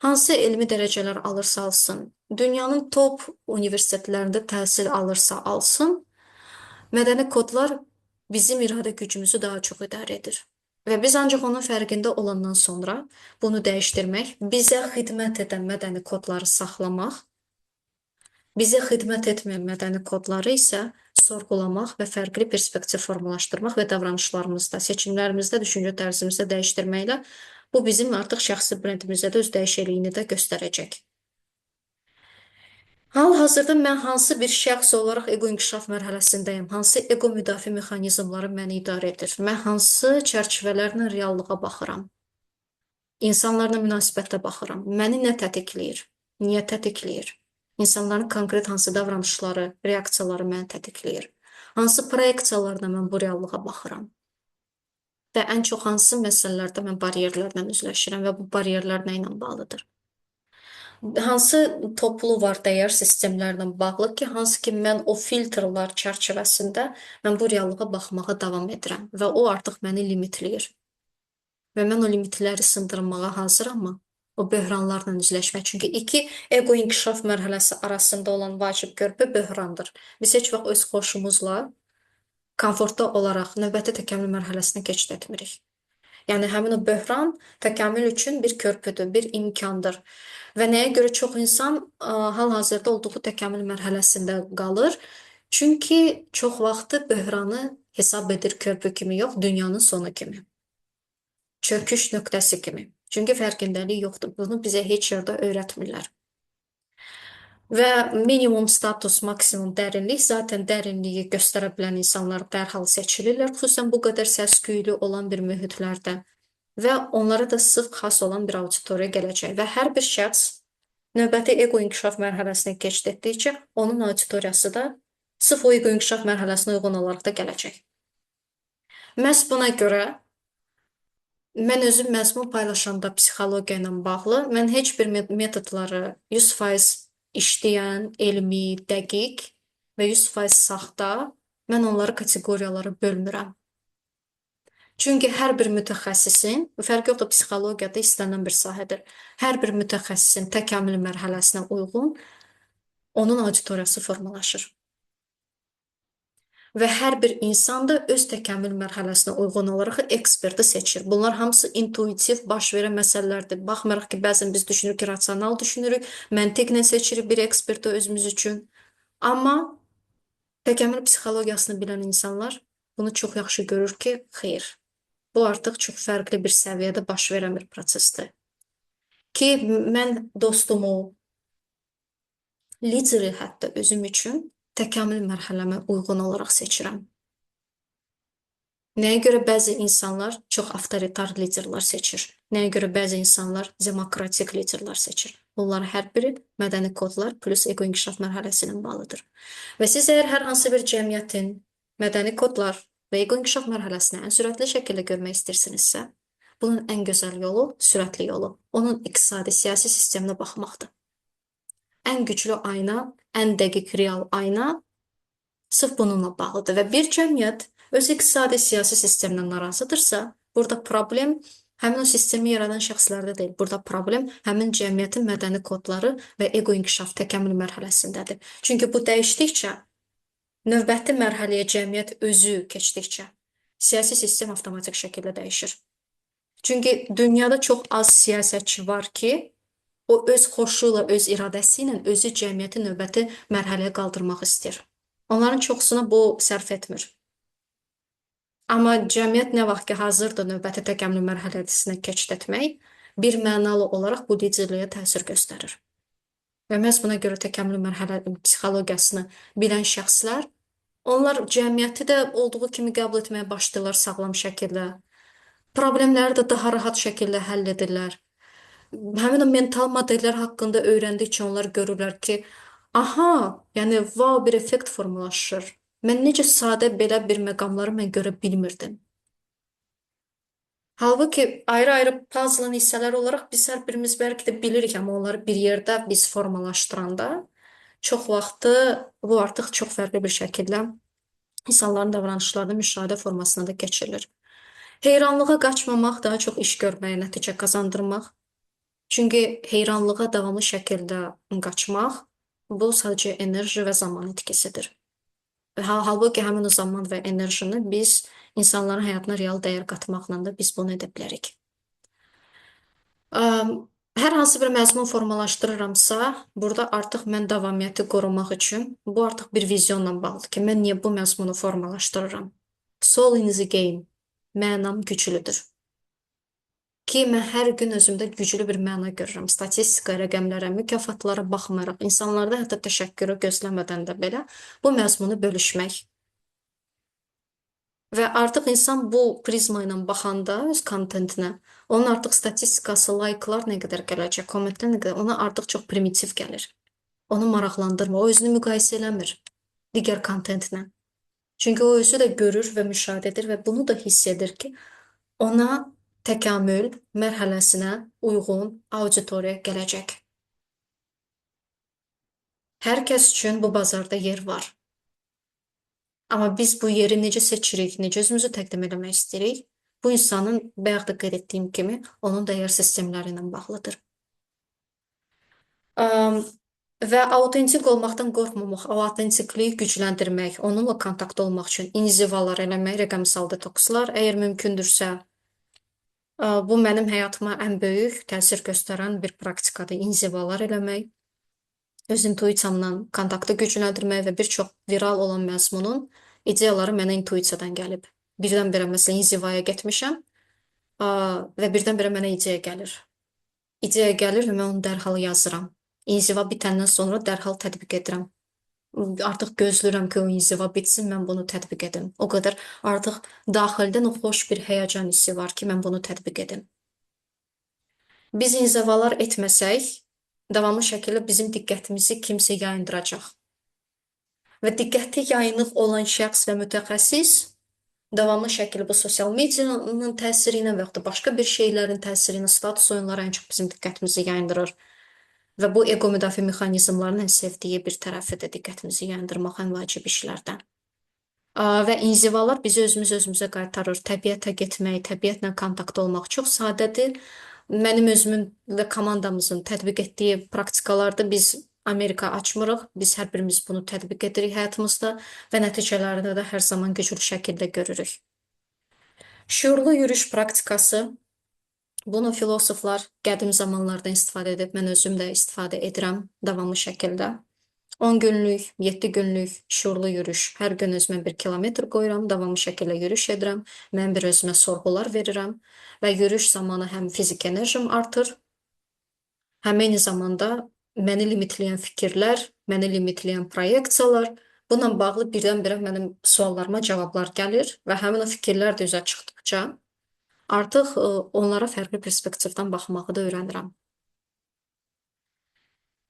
hansı elmi dərəcələr alırsa alsın, dünyanın top universitetlərində təhsil alırsa alsın, mədəni kodlar bizim iradə gücümüzü daha çox idarə edir. Və biz ancaq onun fərqində olandan sonra bunu dəyişdirmək, bizə xidmət edən mədəni kodları saxlamaq, bizə xidmət etməyən mədəni kodları isə sorğulamaq və fərqli perspektiv formalaşdırmaq və davranışlarımızda, seçimlərimizdə, düşüncə tərzimizdə dəyişdirməklə bu bizim artıq şəxsi brendimizdə də öz dəyişikliyini də göstərəcək. Hal-hazırda mən hansı bir şəxs olaraq ego inkişaf mərhələsindəyim? Hansı ego müdafiə mexanizmları məni idarə edir? Mən hansı çərçivələrlə reallığa baxıram? İnsanlarla münasibətdə baxıram. Məni nə tətikləyir? Niyə tətikləyir? İnsanların konkret hansı davranışları, reaksiyaları məni tətikləyir? Hansı proyeksiyalarla mən bu reallığa baxıram? Və ən çox hansı məsələlərdə mən bariyerlərlə üzləşirəm və bu bariyerlər nə ilə bağlıdır? Hansı toplu var dəyər sistemlərlə bağlı ki, hansı ki mən o filtrlər çərçivəsində mən bu reallığa baxmağa davam edirəm və o artıq məni limitləyir. Və mən o limitləri sındırmağa hazıram o böhranlarla üzləşmək. Çünki iki ego inkişaf mərhələsi arasında olan vacib körpü böhrandır. Biz heç vaxt öz xoşumuzla komfortda olaraq növbəti təkamül mərhələsinə keçid etmirik. Yəni həmin o böhran təkamül üçün bir körpüdür, bir imkandır. Və nəyə görə çox insan hal-hazırda olduğu təkamül mərhələsində qalır? Çünki çox vaxtı böhranı hesab edir körpü kimi yox, dünyanın sonu kimi. Çöküş nöqtəsi kimi. Çünki fərqindəlik yoxdur. Bunu bizə heç yerdə öyrətmirlər. Və minimum status, maksimum dərinlik, zaten dərinliyi göstərə bilən insanlar dərhal seçilirlər, xüsusən bu qədər səs-küylü olan bir mühitlərdə və onlara da sıx xas olan bir auditoriya gələcək və hər bir şəxs növbəti ego inkişaf mərhələsinə keçid etdikcə onun auditoriyası da sırf o ego inkişaf mərhələsinə uyğun olaraq da gələcək. Məhz buna görə mən özüm məzmun paylaşanda psixologiya ilə bağlı mən heç bir metodları 100% işləyən, elmi, dəqiq və 100% saxta mən onları kateqoriyalara bölmürəm. Çünki hər bir mütəxəssisin, fərqi yoxdur, psixologiyada istənilən bir sahədir. Hər bir mütəxəssisin təkamül mərhələsinə uyğun onun auditoriyası formalaşır. Və hər bir insan da öz təkamül mərhələsinə uyğun olaraq eksperti seçir. Bunlar hamısı intuitiv baş verən məsələlərdir. Baxmayaraq ki, bəzən biz düşünürük ki, rasional düşünürük, məntiqlə seçirik bir eksperti özümüz üçün. Amma təkamül psixologiyasını bilən insanlar bunu çox yaxşı görür ki, xeyr. Bu artıq çox fərqli bir səviyyədə baş verən bir prosesdir. Ki, mən dostumu, lideri hətta özüm üçün təkamül mərhələmə uyğun olaraq seçirəm. Nəyə görə bəzi insanlar çox avtoritar liderlər seçir? Nəyə görə bəzi insanlar demokratik liderlər seçir? Bunların hər biri mədəni kodlar plus ego inkişaf mərhələsi ilə bağlıdır. Və siz əgər hər hansı bir cəmiyyətin mədəni kodlar və ego inkişaf mərhələsini ən sürətli şəkildə görmək istəyirsinizsə, bunun ən gözəl yolu, sürətli yolu, onun iqtisadi, siyasi sisteminə baxmaqdır. Ən güclü ayna, ən dəqiq real ayna sırf bununla bağlıdır və bir cəmiyyət öz iqtisadi, siyasi sistemdən narazıdırsa, burada problem həmin o sistemi yaradan şəxslərdə deyil. Burada problem həmin cəmiyyətin mədəni kodları və ego inkişaf təkamül mərhələsindədir. Çünki bu dəyişdikcə, növbəti mərhələyə cəmiyyət özü keçdikcə, siyasi sistem avtomatik şəkildə dəyişir. Çünki dünyada çox az siyasətçi var ki, o öz xoşu ilə, öz iradəsi ilə özü cəmiyyəti növbəti mərhələyə qaldırmaq istəyir. Onların çoxusuna bu sərf etmir. Amma cəmiyyət nə vaxt ki hazırdır növbəti təkamül mərhələsinə keçid etmək, bir mənalı olaraq bu liderliyə təsir göstərir. Və məhz buna görə təkamül mərhələ psixologiyasını bilən şəxslər, onlar cəmiyyəti də olduğu kimi qəbul etməyə başlayırlar sağlam şəkildə. Problemləri də daha rahat şəkildə həll edirlər. Həmin o mental modellər haqqında öyrəndikcə onlar görürlər ki, aha, yəni vau bir effekt formalaşır. Mən necə sadə belə bir məqamları mən görə bilmirdim. Halbuki ayrı-ayrı puzzle-ın hissələri olaraq biz hər birimiz bəlkə də bilirik, amma onları bir yerdə biz formalaşdıranda çox vaxtı bu artıq çox fərqli bir şəkildə insanların davranışlarını müşahidə formasına da keçirilir. Heyranlığa qaçmamaq, daha çox iş görməyə nəticə qazandırmaq. Çünki heyranlığa davamlı şəkildə qaçmaq bu sadəcə enerji və zaman itkisidir. Halbuki həmin o zaman və enerjini biz insanların həyatına real dəyər qatmaqla da biz bunu edə bilərik. Hər hansı bir məzmun formalaşdırıramsa, burada artıq mən davamiyyəti qorumaq üçün bu artıq bir vizyonla bağlıdır ki, mən niyə bu məzmunu formalaşdırıram? Soul in the game. Mənam güclüdür. Ki, mən hər gün özümdə güclü bir məna görürəm. Statistika, rəqəmlərə, mükafatlara baxmayaraq, insanlarda hətta təşəkkürü gözləmədən də belə bu məzmunu bölüşmək. Və artıq insan bu prizma ilə baxanda öz kontentinə, onun artıq statistikası, like'lar nə qədər gələcək, kommentlər nə qədər, ona artıq çox primitiv gəlir. Onu maraqlandırmır, o özünü müqayisə eləmir digər kontentlə. Çünki o özü də görür və müşahidə edir və bunu da hiss edir ki, ona təkamül mərhələsinə uyğun auditoriya gələcək. Hər kəs üçün bu bazarda yer var. Amma biz bu yeri necə seçirik, necə özümüzü təqdim eləmək istəyirik, bu insanın, bayaq da qeyd etdiyim kimi, onun dəyər sistemləri ilə bağlıdır. Və autentik olmaqdan qorxmamaq, o autentikliyi gücləndirmək, onunla kontaktda olmaq üçün inzivalar eləmək, rəqəmsal detokslar, əgər mümkündürsə, bu mənim həyatıma ən böyük təsir göstərən bir praktikadır. İnzivalar eləmək, öz intuisiyamla kontaktı gücləndirmək və bir çox viral olan məzmunun ideyaları mənə intuisiyadan gəlib. Birdən-birə məsələn inzivaya getmişəm və birdən-birə mənə ideya gəlir. İdeya gəlir və mən onu dərhal yazıram. İnziva bitəndən sonra dərhal tətbiq edirəm. Artıq gözləyirəm ki, o inziva bitsin, mən bunu tətbiq edim. O qədər artıq daxildən o xoş bir həyəcan hissi var ki, mən bunu tətbiq edim. Biz inzivalar etməsək, davamlı şəkildə bizim diqqətimizi kimsə yayındıracaq. Və diqqəti yayınıq olan şəxs və mütəxəssis davamlı şəkildə bu sosial medianın təsiri ilə və yaxud da başqa bir şeylərin təsiri ilə status oyunları ən çox bizim diqqətimizi yayındırır. Və bu ego müdafiə mexanizmlarının ən sevdiyi bir tərəfidir diqqətimizi yayındırmaq ən vacib işlərdən. Və inzivalar bizi özümüz özümüzə qaytarır. Təbiətə getmək, təbiətlə kontaktda olmaq çox sadədir. Mənim özümün və komandamızın tətbiq etdiyi praktikalarda biz Amerika açmırıq. Biz hər birimiz bunu tətbiq edirik həyatımızda və nəticələrini də hər zaman güclü şəkildə görürük. Şüurlu yürüyüş praktikası. Bunu filosoflar qədim zamanlardan istifadə edib, mən özüm də istifadə edirəm davamlı şəkildə. 10 günlük, 7 günlük şüurlu yürüyüş. Hər gün özümə 1 kilometr qoyuram, davamlı şəkildə yürüyüş edirəm. Mən bir özümə sorğular verirəm və yürüyüş zamanı həm fiziki enerjim artır, həm eyni zamanda məni limitləyən fikirlər, məni limitləyən proyeksiyalar, bununla bağlı birdən-birə mənim suallarıma cavablar gəlir və həmin o fikirlər də üzə çıxdıqca artıq onlara fərqli perspektivdən baxmağı da öyrənirəm.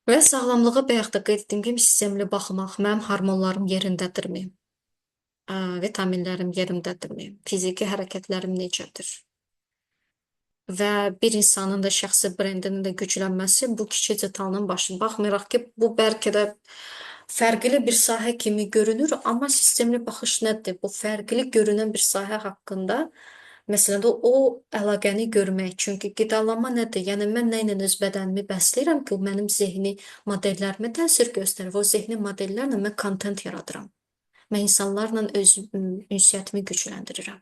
Və sağlamlığa bayaq da qeyd etdiyim kimi sistemli baxmaq, mənim hormonlarım yerindədirmi? Vitaminlərim yerindədirmi? Fiziki hərəkətlərim necədir? Və bir insanın da şəxsi brendinin də güclənməsi bu kiçik detalının başı. Baxmayaraq ki, bu bəlkə də fərqli bir sahə kimi görünür, amma sistemli baxış nədir? Bu fərqli görünən bir sahə haqqında məsələn də o əlaqəni görmək. Çünki qidalanma nədir? Yəni mən nə ilə öz bədənimi bəsləyirəm ki, o mənim zehni modellərimə təsir göstərir. O zehni modellərlə mən kontent yaradıram. Mən insanlarla öz ünsiyyətimi gücləndirirəm.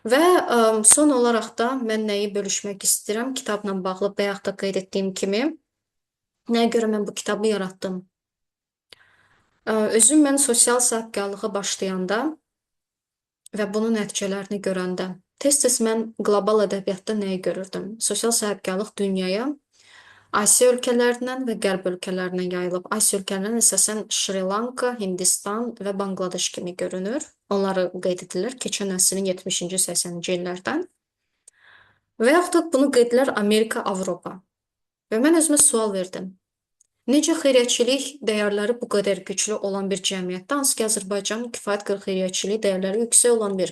Və son olaraq da mən nəyi bölüşmək istəyirəm? Kitabla bağlı bayaq da qeyd etdiyim kimi, nəyə görə mən bu kitabı yaratdım? Özüm mən sosial sahibkarlığa başlayanda və bunun nəticələrini görəndə tez-tez mən qlobal ədəbiyyatda nəyi görürdüm? Sosial sahibkarlıq dünyaya Asiya ölkələrindən və Qərb ölkələrindən yayılıb. Asiya ölkələrindən əsasən Şri Lanka, Hindistan və Banqladeş kimi görünür. Onları qeyd edilir keçən əsrin 70-ci, 80-ci illərdən. Və yaxud da bunu qeyd edirlər Amerika, Avropa. Və mən özümə sual verdim. Necə xeyriyyəçilik dəyərləri bu qədər güclü olan bir cəmiyyətdə, hansı ki Azərbaycan kifayət qədər xeyriyyəçilik dəyərləri yüksək olan bir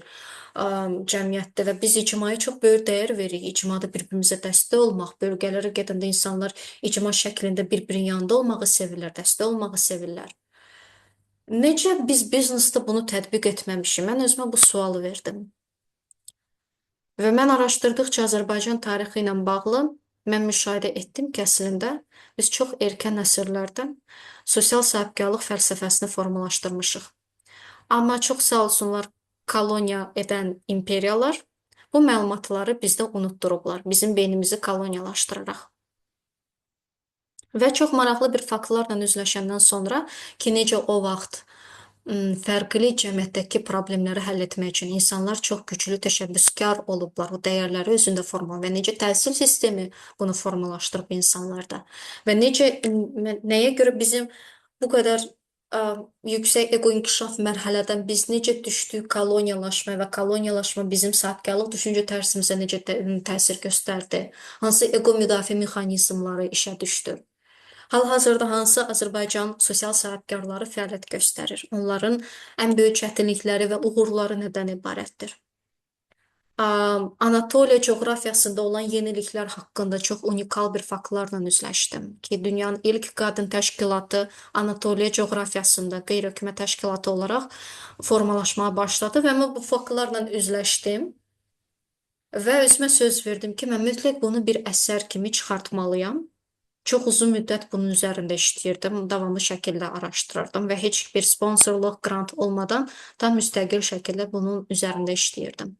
cəmiyyətdir və biz icmaya çox böyük dəyər veririk. İcmada bir-birimizə dəstək olmaq, bölgələrə gedəndə insanlar icma şəklində bir-birinin yanında olmağı sevirlər, dəstək olmağı sevirlər. Necə biz biznesdə bunu tətbiq etməmişik? Mən özümə bu sualı verdim. Və mən araşdırdıqca Azərbaycan tarixi ilə bağlı mən müşahidə etdim ki, əslində biz çox erkən əsrlərdən sosial sahibkarlıq fəlsəfəsini formalaşdırmışıq. Amma çox sağ olsunlar koloniya edən imperiyalar bu məlumatları bizdə unutdurublar, bizim beynimizi koloniyalaşdıraraq. Və çox maraqlı bir faktlarla üzləşəndən sonra ki, necə o vaxt fərqli cəmiyyətdəki problemləri həll etmək üçün insanlar çox güclü təşəbbüskar olublar, o dəyərləri özündə formalayıb və necə təhsil sistemi bunu formalaşdırıb insanlarda və necə nəyə görə bizim bu qədər yüksək ego inkişaf mərhələdən biz necə düşdük koloniyalaşmaya və koloniyalaşma bizim sahibkarlıq düşüncə tərzimizə necə təsir göstərdi, hansı ego müdafiə mexanizmları işə düşdü. Hal-hazırda hansı Azərbaycan sosial sahibkarları fəaliyyət göstərir? Onların ən böyük çətinlikləri və uğurları nədən ibarətdir? Anatoliya coğrafiyasında olan yeniliklər haqqında çox unikal bir faktlarla üzləşdim ki, dünyanın ilk qadın təşkilatı Anatoliya coğrafiyasında qeyri-hökumət təşkilatı olaraq formalaşmağa başladı və mən bu faktlarla üzləşdim və özümə söz verdim ki, mən mütləq bunu bir əsər kimi çıxartmalıyam. Çox uzun müddət bunun üzərində işləyirdim, davamlı şəkildə araşdırırdım və heç bir sponsorluq, qrant olmadan tam müstəqil şəkildə bunun üzərində işləyirdim.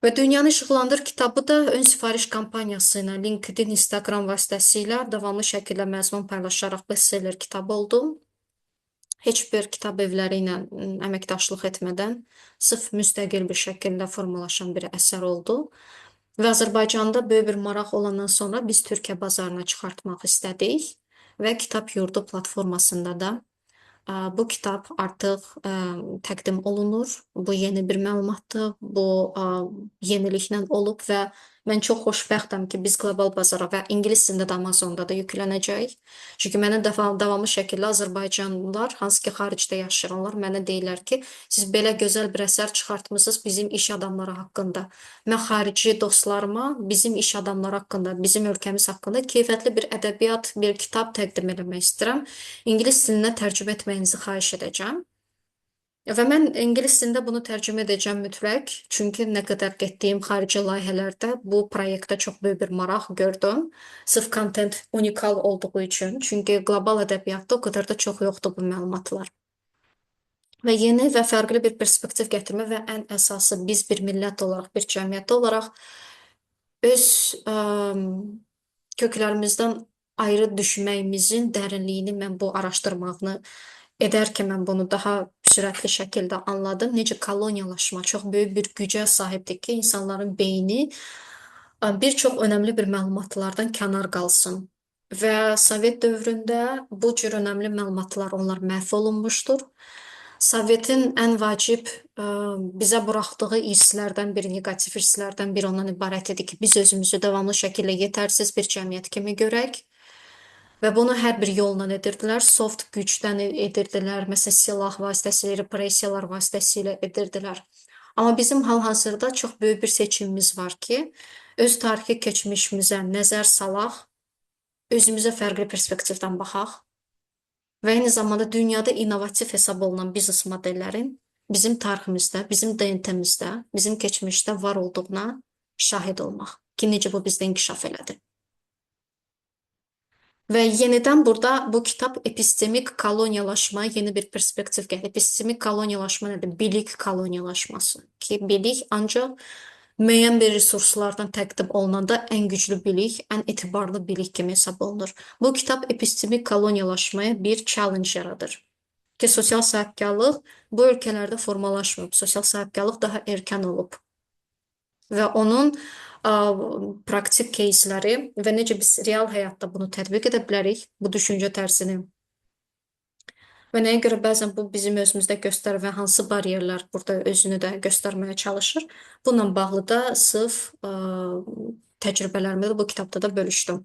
Və Dünyanı İşıqlandır kitabı da ön sifariş kampaniyası ilə LinkedIn, Instagram vasitəsilə davamlı şəkildə məzmun paylaşaraq bestseller kitabı oldu. Heç bir kitab evləri ilə əməkdaşlıq etmədən sırf müstəqil bir şəkildə formalaşan bir əsər oldu. Və Azərbaycanda böyük bir maraq olandan sonra biz Türkiyə bazarına çıxartmaq istədik və Kitab Yurdu platformasında da bu kitab artıq təqdim olunur. Bu yeni bir məlumatdır. Bu yeniliklə olub və mən çox xoşbəxtəm ki, biz qlobal bazara və ingilis dilində də Amazonda da yüklənəcək. Çünki mənə davamlı şəkildə Azərbaycanlılar, hansı ki xaricdə yaşayır, onlar mənə deyirlər ki, siz belə gözəl bir əsər çıxartmısınız bizim iş adamları haqqında. Mən xarici dostlarıma bizim iş adamları haqqında, bizim ölkəmiz haqqında keyfiyyətli bir ədəbiyyat, bir kitab təqdim eləmək istəyirəm. İngilis dilinə tərcümə etməyinizi xahiş edəcəm. Və mən ingilis dilində bunu tərcümə edəcəm mütləq. Çünki nə qədər getdiyim xarici layihələrdə bu proyektə çox böyük bir maraq gördüm. Sırf kontent unikal olduğu üçün. Çünki qlobal ədəbiyyatda o qədər də çox yoxdur bu məlumatlar. Və yeni və fərqli bir perspektiv gətirmə və ən əsası biz bir millət olaraq, bir cəmiyyət olaraq öz köklərimizdən ayrı düşməyimizin dərinliyini mən bu araşdırmağını edərkən mən bunu daha sürətli şəkildə anladım. Necə koloniyalaşma çox böyük bir gücə sahibdir ki, insanların beyni bir çox önəmli bir məlumatlardan kənar qalsın. Və Sovet dövründə bu cür önəmli məlumatlar onlar məhv olunmuşdur. Sovetin ən vacib bizə buraxdığı irslərdən biri, neqativ irslərdən biri ondan ibarət idi ki, biz özümüzü davamlı şəkildə yetərsiz bir cəmiyyət kimi görək. Və bunu hər bir yolla edirdilər. Soft gücdən edirdilər, məsələn, silah vasitəsilə, repressiyalar vasitəsilə edirdilər. Amma bizim hal-hazırda çox böyük bir seçimimiz var ki, öz tarixi keçmişimizə nəzər salaq, özümüzə fərqli perspektivdən baxaq və eyni zamanda dünyada innovativ hesab olunan biznes modellərin bizim tariximizdə, bizim DNT-mizdə, bizim keçmişdə var olduğuna şahid olmaq ki, necə bu bizdə inkişaf elədi. Və yenidən burada bu kitab epistemik koloniyalaşmaya yeni bir perspektiv gətirir. Epistemik koloniyalaşma nədir? Bilik koloniyalaşması. Ki, bilik ancaq müəyyən bir resurslardan təqdim olunanda ən güclü bilik, ən etibarlı bilik kimi hesab olunur. Bu kitab epistemik koloniyalaşmaya bir challenge yaradır. Ki, sosial sahibkarlıq bu ölkələrdə formalaşmayıb. Sosial sahibkarlıq daha erkən olub. Və onun praktik кейsləri və necə biz real həyatda bunu tətbiq edə bilərik, bu düşüncə tərzini. Və nəyə görə bəzən bu bizim özümüzdə göstərir və hansı bariyerlər burada özünü də göstərməyə çalışır. Bununla bağlı da sırf təcrübələrimi də bu kitabda da bölüşdüm.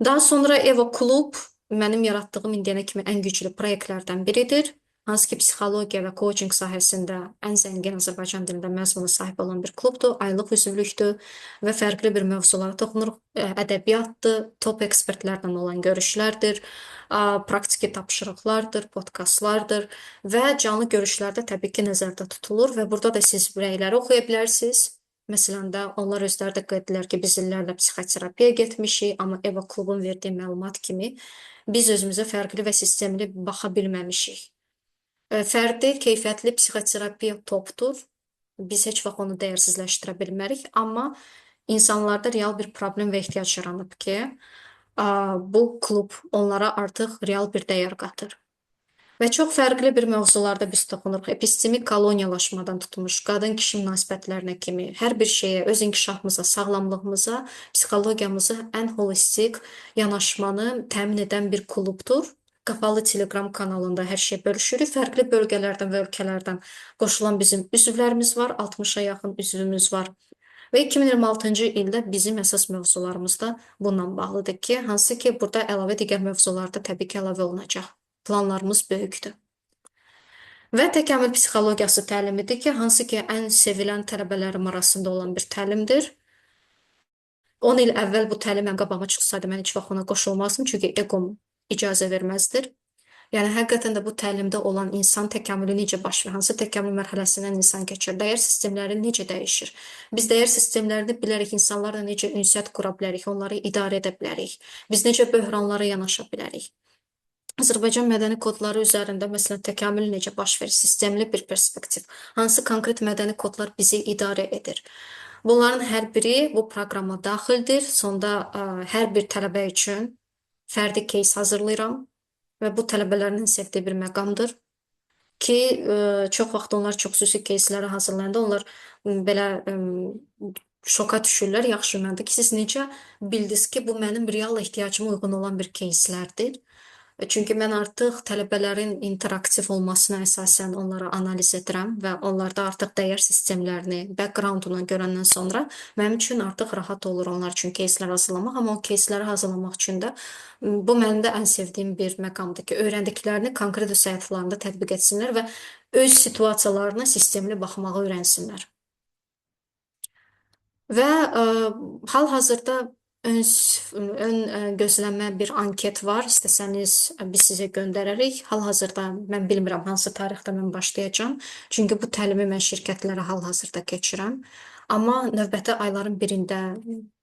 Daha sonra Evo Klub mənim yaratdığım indiyənə kimi ən güclü proyektlərdən biridir. Hansı ki, psixologiya və coaching sahəsində ən zəngin Azərbaycan dilində məzmuna sahib olan bir klubdur, aylıq üzvlükdür və fərqli bir mövzulara toxunur. Ədəbiyyatdır, top ekspertlərlə olan görüşlərdir, praktiki tapşırıqlardır, podkastlardır və canlı görüşlərdə təbii ki, nəzərdə tutulur və burada da siz rəyləri oxuya bilərsiniz. Məsələn də onlar özləri də qeyd edirlər ki, biz illərlə psixoterapiyaya getmişik, amma Eva klubun verdiyi məlumat kimi biz özümüzə fərqli və sistemli baxa bilməmişik. Fərdi keyfiyyətli psixoterapiya topdur. Biz heç vaxt onu dəyərsizləşdirə bilmərik, amma insanlarda real bir problem və ehtiyac yaranıb ki, bu klub onlara artıq real bir dəyər qatır. Və çox fərqli bir mövzularda biz toxunuruq. Epistemik koloniyalaşmadan tutmuş, qadın-kişi münasibətlərinə kimi hər bir şeyə, öz inkişafımıza, sağlamlığımıza, psixologiyamıza ən holistik yanaşmanı təmin edən bir klubdur. Qapalı Telegram kanalında hər şey bölüşürük. Fərqli bölgələrdən və ölkələrdən qoşulan bizim üzvlərimiz var. 60-a yaxın üzvümüz var. Və 2026-cı ildə bizim əsas mövzularımız da bununla bağlıdır ki, hansı ki, burada əlavə digər mövzularda təbii ki, əlavə olunacaq. Planlarımız böyükdür. Və təkamül psixologiyası təlimidir ki, hansı ki ən sevilən tələbələrim arasında olan bir təlimdir. 10 il əvvəl bu təlim mənim qabağıma çıxsaydı, mən heç vaxt ona qoşulmazdım, çünki eqom icazə verməzdir. Yəni həqiqətən də bu təlimdə olan insan təkamülü necə baş verir, hansı təkamül mərhələsindən insan keçir, dəyər sistemləri necə dəyişir? Biz dəyər sistemlərini bilərək insanlarla necə ünsiyyət qura bilərik, onları idarə edə bilərik. Biz necə böhranlara yanaşa bilərik? Azərbaycan mədəni kodları üzərində məsələn təkamül necə baş verir, sistemli bir perspektiv. Hansı konkret mədəni kodlar bizi idarə edir? Bunların hər biri bu proqrama daxildir. Sonda hər bir tələbə üçün fərdi case hazırlayıram və bu tələbələrin sevdiyi bir məqamdır ki, çox vaxt onlar çox xüsusi кейsləri hazırlayanda onlar belə şoka düşürlər, yaxşı mənada ki, siz necə bildiniz ki, bu mənim real ehtiyacıma uyğun olan bir кейslərdir? Çünki mən artıq tələbələrin interaktiv olmasına əsasən onları analiz edirəm və onlarda artıq dəyər sistemlərini, background-unu görəndən sonra mənim üçün artıq rahat olur onlar üçün кейslər hazırlamaq. Amma o кейsləri hazırlamaq üçün də bu mənim də ən sevdiyim bir məqamdır ki, öyrəndiklərini konkret öz həyatlarında tətbiq etsinlər və öz situasiyalarına sistemli baxmağı öyrənsinlər. Və hal-hazırda ön gözləmə bir anket var. İstəsəniz biz sizə göndərərik. Hal-hazırda mən bilmirəm hansı tarixdə mən başlayacağam. Çünki bu təlimi mən şirkətlərə hal-hazırda keçirəm. Amma növbəti ayların birində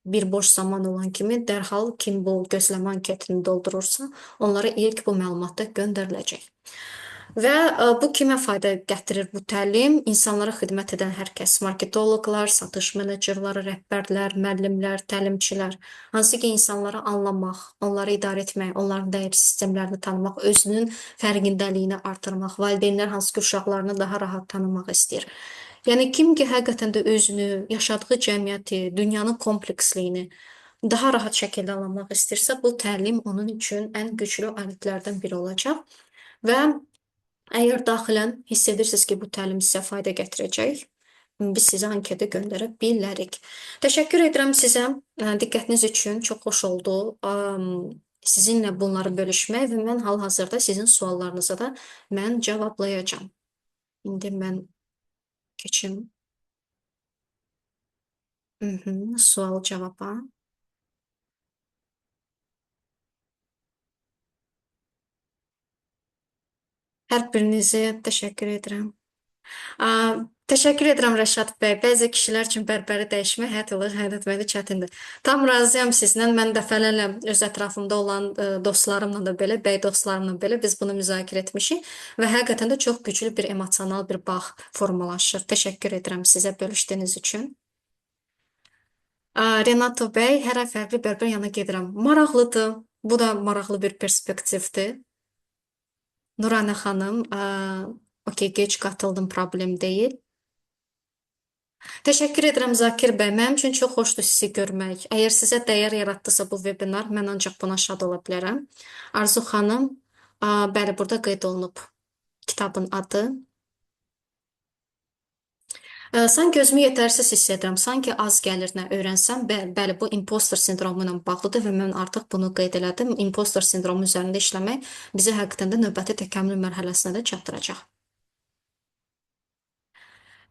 bir boş zaman olan kimi dərhal kim bu gözləmə anketini doldurursa, onlara ilk bu məlumat da göndəriləcək. Və bu kimə fayda gətirir bu təlim? İnsanlara xidmət edən hər kəs, marketoloqlar, satış menecerları, rəhbərlər, müəllimlər, təlimçilər, hansı ki insanları anlamaq, onları idarə etmək, onların dəyər sistemlərini tanımaq, özünün fərqindəliyini artırmaq, valideynlər hansı ki uşaqlarını daha rahat tanımaq istəyir. Yəni kim ki həqiqətən də özünü, yaşadığı cəmiyyəti, dünyanın kompleksliyini daha rahat şəkildə anlamaq istəyirsə, bu təlim onun üçün ən güclü alətlərdən biri olacaq. Və əgər daxilən hiss edirsiniz ki, bu təlim sizə fayda gətirəcək, biz sizə anketi göndərə bilərik. Təşəkkür edirəm sizə diqqətiniz üçün. Çox xoş oldu sizinlə bunları bölüşmək və mən hal-hazırda sizin suallarınıza da mən cavablayacağam. İndi mən keçim sual-cavaba. Hər birinizə təşəkkür edirəm. Təşəkkür edirəm Rəşad bəy. Bəzi kişilər üçün bərbəri dəyişmək həyat yolu həyat etməkdə çətindir. Tam razıyam sizlə. Mən dəfələrlə öz ətrafımda olan dostlarımla da belə, bəy dostlarımla belə biz bunu müzakirə etmişik və həqiqətən də çox güclü bir emosional bir bağ formalaşır. Təşəkkür edirəm sizə bölüşdüyünüz üçün. Renato bəy, hər ay fərqli bərbər yanına gedirəm. Maraqlıdır. Bu da maraqlı bir perspektivdir. Nuranə xanım, okey, gec qatıldım, problem deyil. Təşəkkür edirəm Zakir bəy. Mənim üçün çox xoşdur sizi görmək. Əgər sizə dəyər yaratdısa bu webinar, mən ancaq buna şad ola bilərəm. Arzu xanım, bəli, burada qeyd olunub kitabın adı. Sanki özümü yetərsiz hiss edirəm. Sanki az gəlir nə öyrənsəm. Bəli, bu imposter sindromu ilə bağlıdır və mən artıq bunu qeyd elədim. İmposter sindromu üzərində işləmək bizi həqiqətən də növbəti təkamül mərhələsinə də çatdıracaq.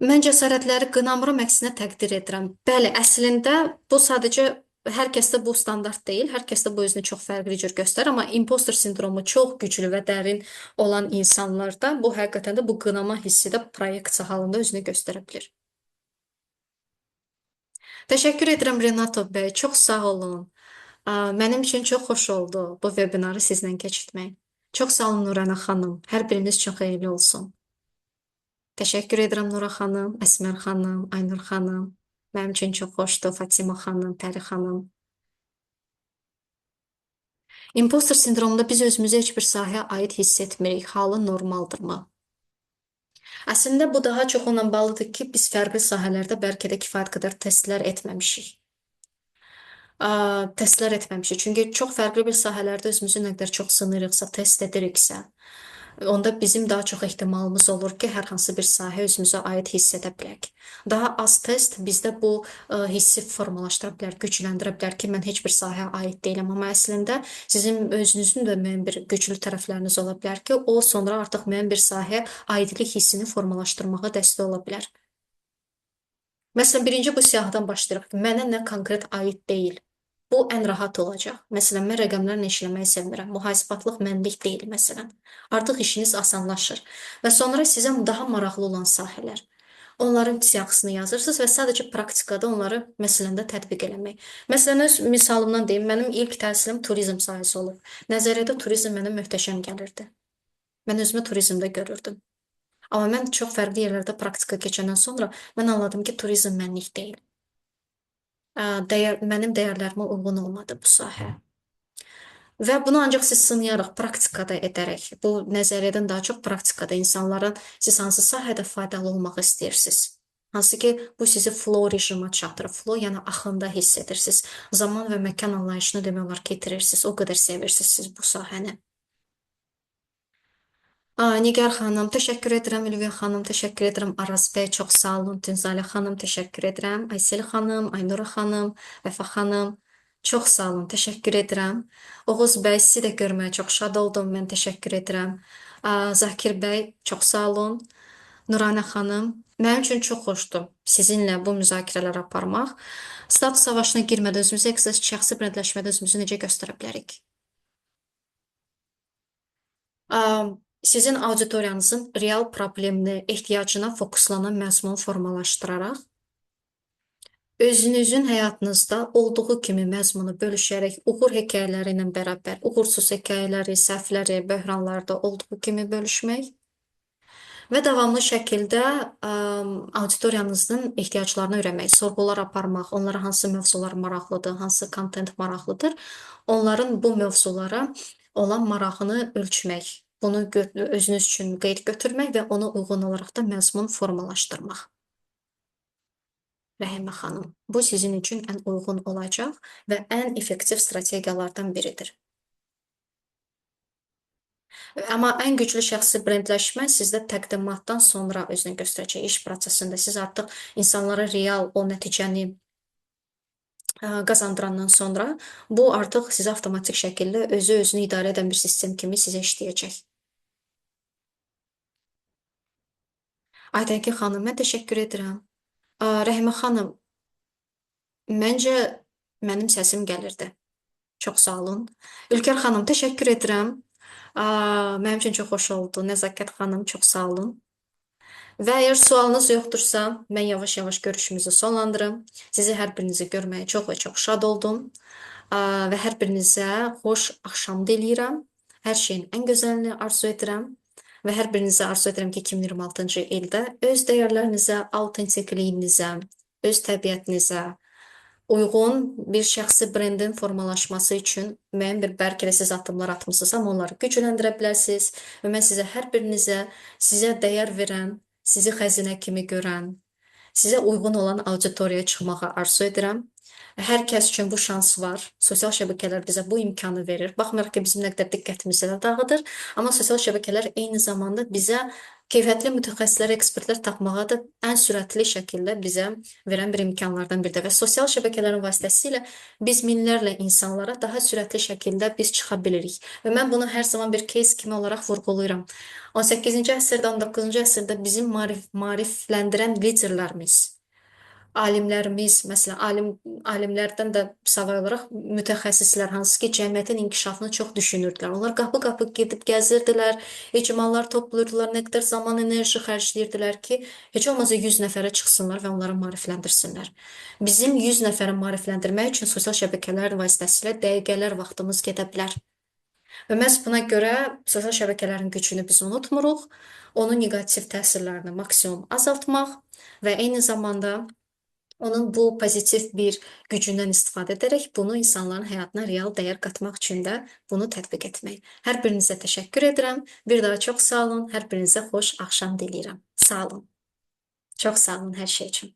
Mən cəsarətləri qınamıram, əksinə təqdir edirəm. Bəli, əslində bu sadəcə hər kəsdə bu standart deyil. Hər kəsdə bu özünü çox fərqli cür göstərir, amma imposter sindromu çox güclü və dərin olan insanlarda bu həqiqətən də bu qınama hissi də proyeksiya halında özünü göstərə bilir. Təşəkkür edirəm Renato bəy, çox sağ olun. Mənim üçün çox xoş oldu bu webinarı sizlə keçirtmək. Çox sağ olun Nurana xanım. Hər biriniz üçün xeyirli olsun. Təşəkkür edirəm Nura xanım, Əsmər xanım, Aynur xanım. Mənim üçün çox xoşdur Fatima xanım, Pəri xanım. İmposter sindromunda biz özümüzü heç bir sahəyə aid hiss etmirik. Halı normaldırmı? Əslində bu daha çox onunla bağlıdır ki, biz fərqli sahələrdə bəlkə də kifayət qədər testlər etməmişik. Testlər etməmişik. Çünki çox fərqli bir sahələrdə özümüzü nə qədər çox sınırıqsa, test ediriksə, Onda bizim daha çox ehtimalımız olur ki, hər hansı bir sahə özümüzə aid hiss edə bilək. Daha az test bizdə bu hissi formalaşdıra bilər, gücləndirə bilər ki, mən heç bir sahəyə aid deyiləm. Amma əslində sizin özünüzün də müəyyən bir güclü tərəfləriniz ola bilər ki, o sonra artıq müəyyən bir sahəyə aidlik hissini formalaşdırmağa dəstək ola bilər. Məsələn, birinci bu siyahıdan başlayırıq ki, mənə nə konkret aid deyil. Bu ən rahat olacaq. Məsələn, mən rəqəmlərlə işləməyi sevmirəm. Mühasibatlıq mənlik deyil, məsələn. Artıq işiniz asanlaşır. Və sonra sizə daha maraqlı olan sahələr. Onların siyahısını yazırsınız və sadəcə praktikada onları məsələn də tətbiq eləmək. Məsələn, öz misalımdan deyim, mənim ilk təhsilim turizm sahəsi olub. Nəzəriyyədə turizm mənə möhtəşəm gəlirdi. Mən özümü turizmdə görürdüm. Amma mən çox fərqli yerlərdə praktika keçəndən sonra mən anladım ki, turizm mənlik deyil. Mənim dəyərlərimə uyğun olmadı bu sahə. Və bunu ancaq siz sınayaraq, praktikada edərək, bu nəzəriyyədən daha çox praktikada insanların siz hansı sahədə faydalı olmaq istəyirsiniz. Hansı ki, bu sizi flow rejimə çatdırır. Flow, yəni axında hiss edirsiniz. Zaman və məkan anlayışını demək olar ki, itirirsiniz. O qədər sevirsiniz siz bu sahəni. Nigar xanım, təşəkkür edirəm. Ülviyə xanım, təşəkkür edirəm. Araz bəy, çox sağ olun. Tünzalə xanım, təşəkkür edirəm. Aysel xanım, Aynura xanım, Vəfa xanım, çox sağ olun, təşəkkür edirəm. Oğuz bəy, sizi də görməyə çox şad oldum. Mən təşəkkür edirəm. Zakir bəy, çox sağ olun. Nuranə xanım, mənim üçün çox xoşdur sizinlə bu müzakirələr aparmaq. Status savaşına girmədən özümüzü şəxsi brendləşmədə özümüzü necə göstərə bilərik? Sizin auditoriyanızın real problemini, ehtiyacına fokuslanan məzmun formalaşdıraraq, özünüzün həyatınızda olduğu kimi məzmunu bölüşərək, uğur hekayələri ilə bərabər, uğursuz hekayələri, səhvləri, böhranlarda olduğu kimi bölüşmək və davamlı şəkildə auditoriyanızın ehtiyaclarını öyrənmək, sorğular aparmaq, onlara hansı mövzular maraqlıdır, hansı kontent maraqlıdır, onların bu mövzulara olan marağını ölçmək, bunu özünüz üçün qeyd götürmək və ona uyğun olaraq da məzmun formalaşdırmaq. Rəhimə xanım, bu sizin üçün ən uyğun olacaq və ən effektiv strategiyalardan biridir. Amma ən güclü şəxsi brendləşmə sizdə təqdimatdan sonra özünü göstərəcək iş prosesində. Siz artıq insanlara real o nəticəni qazandırandan sonra bu artıq sizə avtomatik şəkildə özü özünü idarə edən bir sistem kimi sizə işləyəcək. Aytəkin xanım, mən təşəkkür edirəm. Rəhimə xanım, məncə mənim səsim gəlirdi. Çox sağ olun. Ülker xanım, təşəkkür edirəm. Mənim üçün çox xoş oldu. Nəzakət xanım, çox sağ olun. Və əgər sualınız yoxdursa, mən yavaş-yavaş görüşümüzü sonlandırım. Sizi hər birinizi görməyə çox və çox şad oldum. Və hər birinizə xoş axşam diləyirəm. Hər şeyin ən gözəlini arzu edirəm. Və hər birinizə arzu edirəm ki, 2026-cı ildə öz dəyərlərinizə, autentikliyinizə, öz təbiətinizə uyğun bir şəxsi brendin formalaşması üçün müəyyən bir bəlkə də siz addımlar atmısınız, amma onları gücləndirə bilərsiniz. Və mən sizə hər birinizə sizə dəyər verən, sizi xəzinə kimi görən, sizə uyğun olan auditoriyaya çıxmağı arzu edirəm. Hər kəs üçün bu şans var. Sosial şəbəkələr bizə bu imkanı verir. Baxmayaraq ki, bizim nə qədər diqqətimizi də dağıdır, amma sosial şəbəkələr eyni zamanda bizə keyfiyyətli mütəxəssislər, ekspertlər tapmağa da ən sürətli şəkildə bizə verən bir imkanlardan biridir. Və sosial şəbəkələrin vasitəsilə biz minlərlə insanlara daha sürətli şəkildə biz çıxa bilirik. Və mən bunu hər zaman bir case kimi olaraq vurğulayıram. 18-ci əsrdə, 19-cu əsrdə bizim maarifləndirən liderlərimiz, alimlərimiz, məsələn, alimlərdən də savayı olaraq mütəxəssislər, hansı ki, cəmiyyətin inkişafını çox düşünürdülər. Onlar qapı-qapı gedib gəzirdilər, icmallar toplayırdılar, nə qədər zaman, enerji xərcləyirdilər ki, heç olmasa 100 nəfərə çıxsınlar və onları maarifləndirsinlər. Bizim 100 nəfəri maarifləndirmək üçün sosial şəbəkələr vasitəsilə dəqiqələr vaxtımız gedə bilər. Və məhz buna görə sosial şəbəkələrin gücünü biz unutmuruq. Onun neqativ təsirlərini maksimum azaltmaq və eyni zamanda onun bu pozitiv bir gücündən istifadə edərək bunu insanların həyatına real dəyər qatmaq üçün də bunu tətbiq etmək. Hər birinizə təşəkkür edirəm. Bir daha çox sağ olun. Hər birinizə xoş axşam diləyirəm. Sağ olun. Çox sağ olun hər şey üçün.